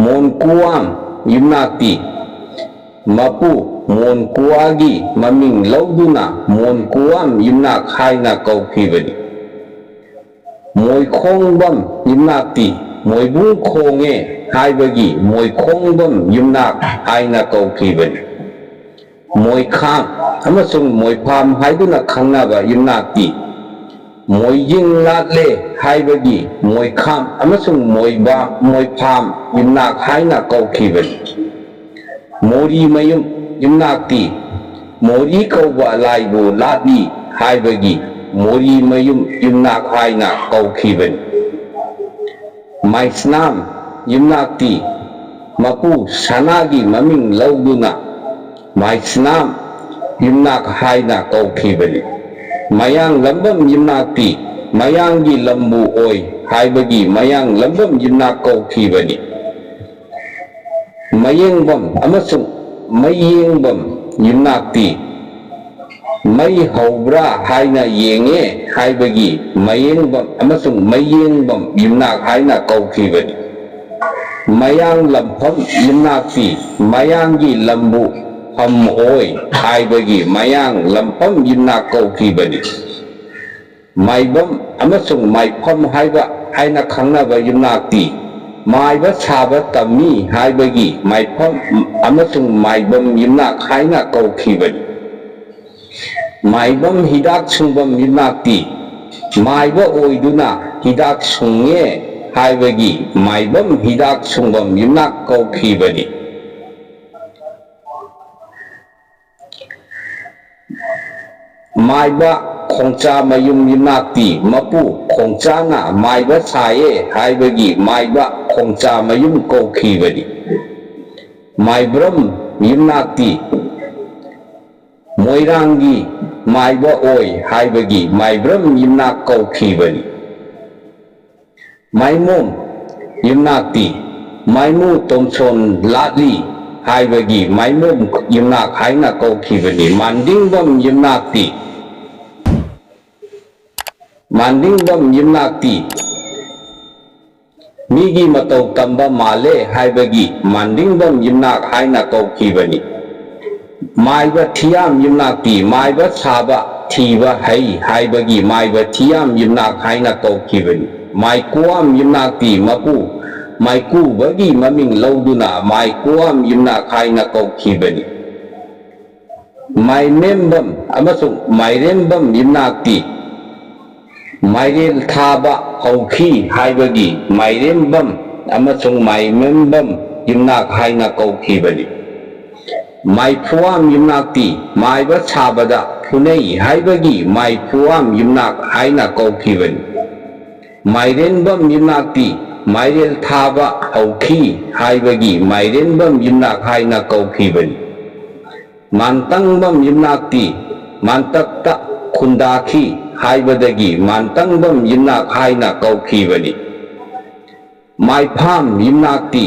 ꯃꯣꯟꯀꯨꯋꯥꯝ ꯌꯨꯝꯅꯥꯛꯇꯤ ꯃꯄꯨ ꯃꯣꯟꯀꯨꯋꯥꯒꯤ ꯃꯃꯤꯡ ꯂꯧꯗꯨꯅ ꯃꯣꯟꯀꯨꯋꯥꯝ ꯌꯨꯝꯅꯥꯛ ꯍꯥꯏꯅ ꯀꯧꯈꯤꯕꯅꯤ꯫ ꯃꯣꯏꯈꯣꯡꯕꯝ ꯌꯨꯝꯅꯥꯛꯇꯤ ꯃꯣꯏꯕꯨꯡ ꯈꯣꯡꯉꯦ ꯍꯥꯏꯕꯒꯤ ꯃꯣꯏꯈꯣꯡꯕꯝ ꯌꯨꯝꯅꯥꯛ ꯍꯥꯏꯅ ꯀꯧꯈꯤꯕꯅꯤ꯫ ꯃꯣꯏꯈꯥꯝ ꯑꯃꯁꯨꯡ ꯃꯣꯏꯐꯥꯝ ꯍꯥꯏꯗꯨꯅ ꯈꯪꯅꯕ ꯌꯨꯝꯅꯥꯛꯇꯤ ꯃꯣꯏꯖꯤꯡ ꯂꯥꯠꯂꯦ ꯍꯥꯏꯕꯒꯤ ꯃꯣꯏꯈꯥꯝ ꯑꯃꯁꯨꯡ ꯃꯣꯏꯕꯥ-, ꯃꯣꯏꯐꯥꯝ ꯌꯨꯝꯅꯥꯛ ꯍꯥꯏꯅ ꯀꯧꯈꯤꯕꯅꯤ꯫ ꯃꯣꯔꯤꯃꯌꯨꯝ ꯌꯨꯝꯅꯥꯛꯇꯤ ꯃꯣꯔꯤ ꯀꯧꯕ ꯂꯥꯏꯕꯨ ꯂꯥꯠꯂꯤ ꯍꯥꯏꯕꯒꯤ ꯃꯣꯔꯤꯃꯌꯨꯝ ꯌꯨꯝꯅꯥꯛ ꯍꯥꯏꯅ ꯀꯧꯈꯤꯕꯅꯤ꯫ ꯃꯥꯏꯁꯅꯥꯝ ꯌꯨꯝꯅꯥꯛꯇꯤ ꯃꯄꯨ ꯁꯅꯥꯒꯤ ꯃꯃꯤꯡ ꯂꯧꯗꯨꯅ ꯃꯥꯏꯁꯅꯥꯝ ꯌꯨꯝꯅꯥꯛ ꯍꯥꯏꯅ ꯀꯧꯈꯤꯕꯅꯤ꯫ ꯃꯌꯥꯡ ꯂꯝꯕꯝ ꯌꯨꯝꯅꯥꯛꯇꯤ ꯃꯌꯥꯡꯒꯤ ꯂꯝꯕꯨ ꯑꯣꯏ ꯍꯥꯏꯕꯒꯤ ꯃꯌꯥꯡ ꯂꯝꯕꯝ ꯌꯨꯝꯅꯥꯛ ꯀꯧꯈꯤꯕꯅꯤ꯫ ꯃꯌꯦꯡꯕꯝ ꯑꯃꯁꯨꯡ ꯃꯩꯌꯦꯡꯕꯝ ꯌꯨꯝꯅꯥꯛꯇꯤ ꯃꯩ ꯍꯧꯕ꯭ꯔꯥ ꯍꯥꯏꯅ ꯌꯦꯡꯉꯦ ꯍꯥꯏꯕꯒꯤ ꯃꯌꯦꯡꯕꯝ ꯑꯃꯁꯨꯡ ꯃꯩꯌꯦꯡꯕꯝ ꯌꯨꯝꯅꯥꯛ ꯍꯥꯏꯅ ꯀꯧꯈꯤꯕꯅꯤ꯫ ꯃꯌꯥꯡ ꯂꯝꯐꯝ ꯌꯨꯝꯅꯥꯛꯇꯤ ꯃꯌꯥꯡꯒꯤ ꯂꯝꯕꯨ ꯐꯝ ꯑꯣꯏ ꯍꯥꯏꯕꯒꯤ ꯃꯌꯥꯡ ꯂꯝꯐꯝ ꯌꯨꯝꯅꯥꯛ ꯀꯧꯈꯤꯕꯅꯤ꯫ ꯃꯥꯏꯕꯝ ꯑꯃꯁꯨꯡ ꯃꯥꯏꯐꯝ ꯍꯥꯏꯕ ꯍꯥꯏꯅ ꯈꯪꯅꯕ ꯌꯨꯝꯅꯥꯛꯇꯤ ꯃꯥꯏꯕ ꯁꯥꯕ ꯇꯝꯃꯤ ꯍꯥꯏꯕꯒꯤ ꯃꯥꯏꯐꯝ ꯑꯃꯁꯨꯡ ꯃꯥꯏꯕꯝ ꯌꯨꯝꯅꯥꯛ ꯍꯥꯏꯅ ꯀꯧꯈꯤꯕꯅꯤ꯫ ꯃꯥꯏꯕꯝ ꯍꯤꯗꯥꯛ ꯁꯨꯡꯐꯝ ꯌꯨꯝꯅꯥꯛꯇꯤ ꯃꯥꯏꯕ ꯑꯣꯏꯗꯨꯅ ꯍꯤꯗꯥꯛ ꯁꯨꯡꯉꯦ ꯍꯥꯏꯕꯒꯤ ꯃꯥꯏꯕꯝ ꯍꯤꯗꯥꯛ ꯁꯨꯡꯐꯝ ꯌꯨꯝꯅꯥꯛ ꯀꯧꯈꯤꯕꯅꯤ꯫ ꯃꯥꯏꯕ ꯈꯣꯡꯆꯥ ꯃꯌꯨꯝ ꯌꯨꯝꯅꯥꯛꯇꯤ ꯃꯄꯨ ꯈꯣꯡꯆꯥꯅ ꯃꯥꯏꯕ ꯁꯥꯏꯌꯦ ꯍꯥꯏꯕꯒꯤ ꯃꯥꯏꯕ ꯈꯣꯡꯆꯥ ꯃꯌꯨꯝ ꯀꯧꯈꯤꯕꯅꯤ꯫ ꯃꯥꯏꯕ꯭ꯔꯝ ꯌꯨꯝꯅꯥꯛꯇꯤ ꯃꯣꯏꯔꯥꯡꯒꯤ ꯃꯥꯏꯕ ꯑꯣꯏ ꯍꯥꯏꯕꯒꯤ ꯃꯥꯏꯕ꯭ꯔꯝ ꯌꯨꯝꯅꯥꯛ ꯀꯧꯈꯤꯕꯅꯤ꯫ ꯃꯥꯏꯃꯣꯝ ꯌꯨꯝꯅꯥꯛꯇꯤ ꯃꯥꯏꯃꯨ ꯇꯣꯝꯁꯣꯟ ꯂꯥꯠꯂꯤ ꯍꯥꯏꯕꯒꯤ ꯃꯥꯏꯃꯣꯝ ꯌꯨꯝꯅꯥꯛ ꯍꯥꯏꯅ ꯀꯧꯈꯤꯕꯅꯤ꯫ ꯃꯥꯟꯗꯤꯡꯕꯝ ꯌꯨꯝꯅꯥꯛꯇꯤ ꯃꯥꯟꯗꯤꯡꯕꯝ ꯌꯨꯝꯅꯥꯛꯇꯤ ꯃꯤꯒꯤ ꯃꯇꯧ ꯇꯝꯕ ꯃꯥꯜꯂꯦ ꯍꯥꯏꯕꯒꯤ ꯃꯥꯟꯗꯤꯡꯕꯝ ꯌꯨꯝꯅꯥꯛ ꯍꯥꯏꯅ ꯀꯧꯈꯤꯕꯅꯤ꯫ ꯃꯥꯏꯕ ꯊꯤꯌꯥꯝ ꯌꯨꯝꯅꯥꯛꯇꯤ ꯃꯥꯏꯕ ꯁꯥꯕ ꯊꯤꯕ ꯍꯩ ꯍꯥꯏꯕꯒꯤ ꯃꯥꯏꯕ ꯊꯤꯌꯥꯝ ꯌꯨꯝꯅꯥꯛ ꯍꯥꯏꯅ ꯀꯧꯈꯤꯕꯅꯤ꯫ ꯃꯥꯏꯀꯨꯋꯥꯝ ꯌꯨꯝꯅꯥꯛꯇꯤ ꯃꯄꯨ ꯃꯥꯏꯀꯨꯕꯒꯤ ꯃꯃꯤꯡ ꯂꯧꯗꯨꯅ ꯃꯥꯏꯀꯨꯋꯥꯝ ꯌꯨꯝꯅꯥꯛ ꯍꯥꯏꯅ ꯀꯧꯈꯤꯕꯅꯤ꯫ ꯃꯥꯏꯃꯦꯝꯕꯝ ꯑꯃꯁꯨꯡ ꯃꯥꯏꯔꯦꯝꯕꯝ ꯌꯨꯝꯅꯥꯛꯇꯤ ꯃꯥꯏꯔꯦꯜ ꯊꯥꯕ ꯍꯧꯈꯤ ꯍꯥꯏꯕꯒꯤ ꯃꯥꯏꯔꯦꯝꯕꯝ ꯑꯃꯁꯨꯡ ꯃꯥꯏꯃꯦꯝꯕꯝ ꯌꯨꯝꯅꯥꯛ ꯍꯥꯏꯅ ꯀꯧꯈꯤꯕꯅꯤ꯫ ꯃꯥꯏꯐꯨꯋꯥꯝ ꯌꯨꯝꯅꯥꯛꯇꯤ ꯃꯥꯏꯕ ꯁꯥꯕꯗ ꯐꯨꯅꯩ ꯍꯥꯏꯕꯒꯤ ꯃꯥꯏꯐꯨꯋꯥꯝ ꯌꯨꯝꯅꯥꯛ ꯍꯥꯏꯅ ꯀꯧꯈꯤꯕꯅꯤ꯫ ꯃꯥꯏꯔꯦꯟꯕꯝ ꯌꯨꯝꯅꯥꯛꯇꯤ ꯃꯥꯏꯔꯦꯜ ꯊꯥꯕ ꯍꯧꯈꯤ ꯍꯥꯏꯕꯒꯤ ꯃꯥꯏꯔꯦꯟꯕꯝ ꯌꯨꯝꯅꯥꯛ ꯍꯥꯏꯅ ꯀꯧꯈꯤꯕꯅꯤ꯫ ꯃꯥꯟꯇꯪꯕꯝ ꯌꯨꯝꯅꯥꯛꯇꯤ ꯃꯥꯟꯇꯛꯇ ꯈꯨꯟꯗꯥꯈꯤ ꯍꯥꯏꯕꯗꯒꯤ ꯃꯥꯟꯇꯪꯕꯝ ꯌꯨꯝꯅꯥꯛ ꯍꯥꯏꯅ ꯀꯧꯈꯤꯕꯅꯤ꯫ ꯃꯥꯏꯐꯥꯝ ꯌꯨꯝꯅꯥꯛꯇꯤ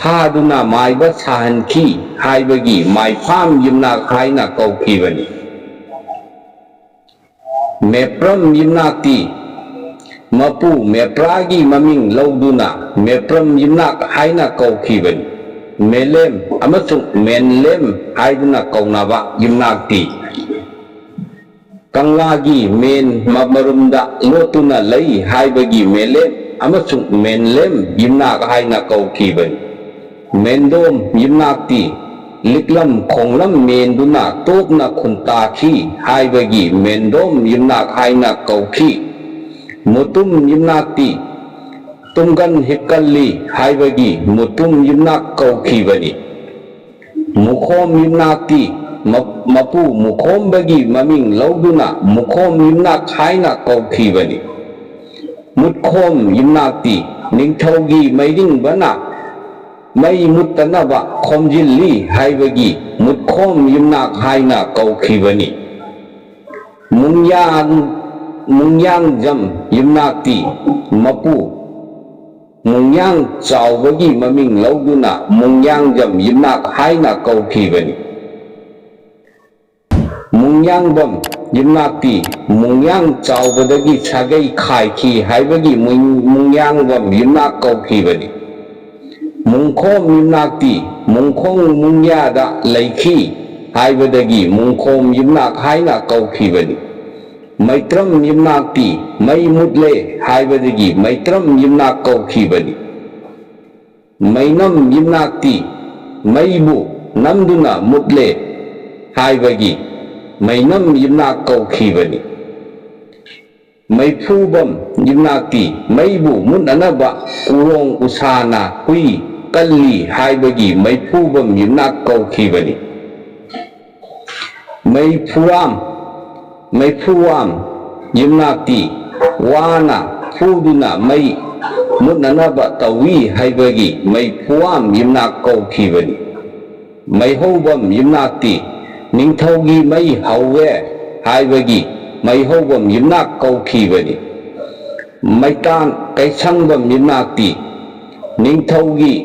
ꯐꯥꯗꯨꯅ ꯃꯥꯏꯕ ꯁꯥꯍꯟꯈꯤ ꯍꯥꯏꯕꯒꯤ ꯃꯥꯏꯐꯥꯝ ꯌꯨꯝꯅꯥꯛ ꯍꯥꯏꯅ ꯀꯧꯈꯤꯕꯅꯤ꯫ ꯃꯦꯄ꯭ꯔꯝ ꯌꯨꯝꯅꯥꯛꯇꯤ ꯃꯄꯨ ꯃꯦꯄ꯭ꯔꯥꯒꯤ ꯃꯃꯤꯡ ꯂꯧꯗꯨꯅ ꯃꯦꯄ꯭ꯔꯝ ꯌꯨꯝꯅꯥꯛ ꯍꯥꯏꯅ ꯀꯧꯈꯤꯕꯅꯤ꯫ ꯃꯦꯂꯦꯝ ꯑꯃꯁꯨꯡ ꯃꯦꯟꯂꯦꯝ ꯍꯥꯏꯗꯨꯅ ꯀꯧꯅꯕ ꯌꯨꯝꯅꯥꯛꯇꯤ ꯀꯪꯂꯥꯒꯤ ꯃꯦꯟ ꯃ-, ꯃꯔꯨꯝꯗ ꯂꯣꯠꯇꯨꯅ ꯂꯩ ꯍꯥꯏꯕꯒꯤ ꯃꯦꯂꯦꯝ ꯑꯃꯁꯨꯡ ꯃꯦꯟꯂꯦꯝ ꯌꯨꯝꯅꯥꯛ ꯍꯥꯏꯅ ꯀꯧꯈꯤꯕꯅꯤ꯫ ꯃꯦꯟꯗꯣꯝ ꯌꯨꯝꯅꯥꯛꯇꯤ ꯂꯤꯛꯂꯝ ꯈꯣꯡꯂꯝ ꯃꯦꯟꯗꯨꯅ ꯇꯣꯞꯅ ꯈꯨꯟꯇꯥꯈꯤ ꯍꯥꯏꯕꯒꯤ ꯃꯦꯟꯗꯣꯝ ꯌꯨꯝꯅꯥꯛ ꯍꯥꯏꯅ ꯀꯧꯈꯤ꯫ ꯃꯨꯇꯨꯝ ꯌꯨꯝꯅꯥꯛꯇꯤ ꯇꯨꯝꯒꯟ ꯍꯤꯞꯀꯜꯂꯤ ꯍꯥꯏꯕꯒꯤ ꯃꯨꯇꯨꯝ ꯌꯨꯝꯅꯥꯛ ꯀꯧꯈꯤꯕꯅꯤ꯫ ꯃꯨꯈꯣꯝ ꯌꯨꯝꯅꯥꯛꯇꯤ ꯃ-, ꯃꯄꯨ ꯃꯨꯈꯣꯝꯕꯒꯤ ꯃꯃꯤꯡ ꯂꯧꯗꯨꯅ ꯃꯨꯈꯣꯝ ꯌꯨꯝꯅꯥꯛ ꯍꯥꯏꯅ ꯀꯧꯈꯤꯕꯅꯤ꯫ ꯃꯨꯠꯈꯣꯝ ꯌꯨꯝꯅꯥꯛꯇꯤ ꯅꯤꯡꯊꯧꯒꯤ ꯃꯩꯔꯤꯡꯕꯅ ꯃꯩ ꯃꯨꯠꯇꯅꯕ ꯈꯣꯝꯖꯤꯜꯂꯤ ꯍꯥꯏꯕꯒꯤ ꯃꯨꯠꯈꯣꯝ ꯌꯨꯝꯅꯥꯛ ꯍꯥꯏꯅ ꯀꯧꯈꯤꯕꯅꯤ꯫ ꯃꯨꯡꯌꯥꯡ-, ꯃꯨꯡꯌꯥꯡꯖꯝ ꯌꯨꯝꯅꯥꯛꯇꯤ ꯃꯄꯨ ꯃꯨꯡꯌꯥꯡ ꯆꯥꯎꯕꯒꯤ ꯃꯃꯤꯡ ꯂꯧꯗꯨꯅ ꯃꯨꯡꯌꯥꯡꯖꯝ ꯌꯨꯝꯅꯥꯛ ꯍꯥꯏꯅ ꯀꯧꯈꯤꯕꯅꯤ꯫ ꯃꯨꯡꯌꯥꯡꯕꯝ ꯌꯨꯝꯅꯥꯛꯇꯤ ꯃꯨꯡꯌꯥꯡ ꯆꯥꯎꯕꯗꯒꯤ ꯁꯥꯒꯩ ꯈꯥꯏꯈꯤ ꯍꯥꯏꯕꯒꯤ ꯃꯨꯡ-, ꯃꯨꯡꯌꯥꯡꯕꯝ ꯌꯨꯝꯅꯥꯛ ꯀꯧꯈꯤꯕꯅꯤ꯫ ꯃꯨꯡꯈꯣꯝ ꯌꯨꯝꯅꯥꯛꯇꯤ ꯃꯨꯡꯈꯣꯡ ꯃꯨꯡꯌꯥꯗ ꯂꯩꯈꯤ ꯍꯥꯏꯕꯗꯒꯤ ꯃꯨꯡꯈꯣꯝ ꯌꯨꯝꯅꯥꯛ ꯍꯥꯏꯅ ꯀꯧꯈꯤꯕꯅꯤ꯫ ꯃꯩꯇ꯭ꯔꯝ ꯌꯨꯝꯅꯥꯛꯇꯤ ꯃꯩ ꯃꯨꯠꯂꯦ ꯍꯥꯏꯕꯗꯒꯤ ꯃꯩꯇ꯭ꯔꯝ ꯌꯨꯝꯅꯥꯛ ꯀꯧꯈꯤꯕꯅꯤ꯫ ꯃꯩꯅꯝ ꯌꯨꯝꯅꯥꯛꯇꯤ ꯃꯩꯕꯨ ꯅꯝꯗꯨꯅ ꯃꯨꯠꯂꯦ ꯍꯥꯏꯕꯒꯤ ꯃꯩꯅꯝ ꯌꯨꯝꯅꯥꯛ ꯀꯧꯈꯤꯕꯅꯤ꯫ ꯃꯩꯐꯨꯕꯝ ꯌꯨꯝꯅꯥꯛꯇꯤ ꯃꯩꯕꯨ ꯃꯨꯠꯅꯅꯕ ꯎꯔꯣꯡ ꯎꯁꯥꯅ ꯍꯨꯏ ꯀꯜꯂꯤ ꯍꯥꯏꯕꯒꯤ ꯃꯩꯐꯨꯕꯝ ꯌꯨꯝꯅꯥꯛ ꯀꯧꯈꯤꯕꯅꯤ꯫ ꯃꯩꯐꯨꯋꯥꯝ, ꯃꯩꯐꯨꯋꯥꯝ ꯌꯨꯝꯅꯥꯛꯇꯤ ꯋꯥꯅ ꯐꯨꯗꯨꯅ ꯃꯩ ꯃꯨꯠꯅꯅꯕ ꯇꯧꯏ ꯍꯥꯏꯕꯒꯤ ꯃꯩꯐꯨꯋꯥꯝ ꯌꯨꯝꯅꯥꯛ ꯀꯧꯈꯤꯕꯅꯤ꯫ ꯃꯩꯍꯧꯕꯝ ꯌꯨꯝꯅꯥꯛꯇꯤ ꯅꯤꯡꯊꯧꯒꯤ ꯃꯩ ꯍꯧꯋꯦ ꯍꯥꯏꯕꯒꯤ ꯃꯩꯍꯧꯕꯝ ꯌꯨꯝꯅꯥꯛ ꯀꯧꯈꯤꯕꯅꯤ꯫ ꯃꯩꯇꯥꯟ ꯀꯩꯁꯪꯕꯝ ꯌꯨꯝꯅꯥꯛꯇꯤ ꯅꯤꯡꯊꯧꯒꯤ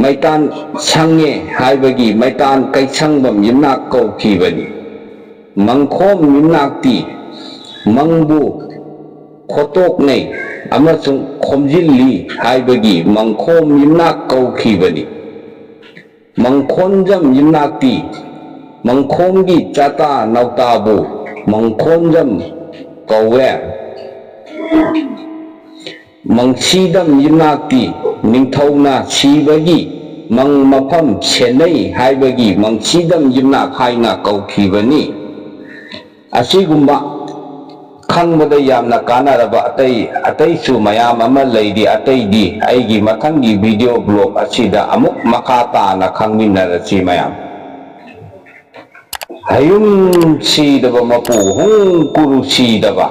ꯃꯩꯇꯥꯟ ꯁꯪꯉꯦ ꯍꯥꯏꯕꯒꯤ ꯃꯩꯇꯥꯟ ꯀꯩꯁꯪꯕꯝ ꯌꯨꯝꯅꯥꯛ ꯀꯧꯈꯤꯕꯅꯤ꯫ ꯃꯪꯈꯣꯝ ꯌꯨꯝꯅꯥꯛꯇꯤ ꯃꯪꯕꯨ ꯈꯣꯠꯇꯣꯛꯅꯩ ꯑꯃꯁꯨꯡ ꯈꯣꯝꯖꯤꯜꯂꯤ ꯍꯥꯏꯕꯒꯤ ꯃꯪꯈꯣꯝ ꯌꯨꯝꯅꯥꯛ ꯀꯧꯈꯤꯕꯅꯤ꯫ ꯃꯪꯈꯣꯟꯖꯝ ꯌꯨꯝꯅꯥꯛꯇꯤ ꯃꯪꯈꯣꯝꯒꯤ ꯆꯥꯇꯥ ꯅꯥꯎꯇꯥꯕꯨ ꯃꯪꯈꯣꯟꯖꯝ ꯀꯧꯋꯦ꯫ ꯃꯪꯁꯤꯗꯝ ꯌꯨꯝꯅꯥꯛꯇꯤ ꯅꯤꯡꯊꯧꯅ ꯁꯤꯕꯒꯤ ꯃꯪ ꯃꯐꯝ ꯁꯦꯟꯅꯩ ꯍꯥꯏꯕꯒꯤ ꯃꯪꯁꯤꯗꯝ ꯌꯨꯝꯅꯥꯛ ꯍꯥꯏꯅ ꯀꯧꯈꯤꯕꯅꯤ꯫ ꯑꯁꯤꯒꯨꯝꯕ ꯈꯪꯕꯗ ꯌꯥꯝꯅ ꯀꯥꯟꯅꯔꯕ ꯑꯇꯩ ꯑꯇꯩꯁꯨ ꯃꯌꯥꯝ ꯑꯃ ꯂꯩꯔꯤ꯫ ꯑꯇꯩꯗꯤ ꯑꯩꯒꯤ ꯃꯊꯪꯒꯤ video blog ꯑꯁꯤꯗ ꯑꯃꯨꯛ ꯃꯈꯥ ꯇꯥꯅ ꯈꯪꯃꯤꯟꯅꯔꯁꯤ ꯃꯌꯥꯝ꯫ ꯍꯌꯨꯝ ꯁꯤꯗꯕ ꯃꯄꯨ ꯍꯨꯝ ꯀꯨꯔꯨ ꯁꯤꯗꯕ꯫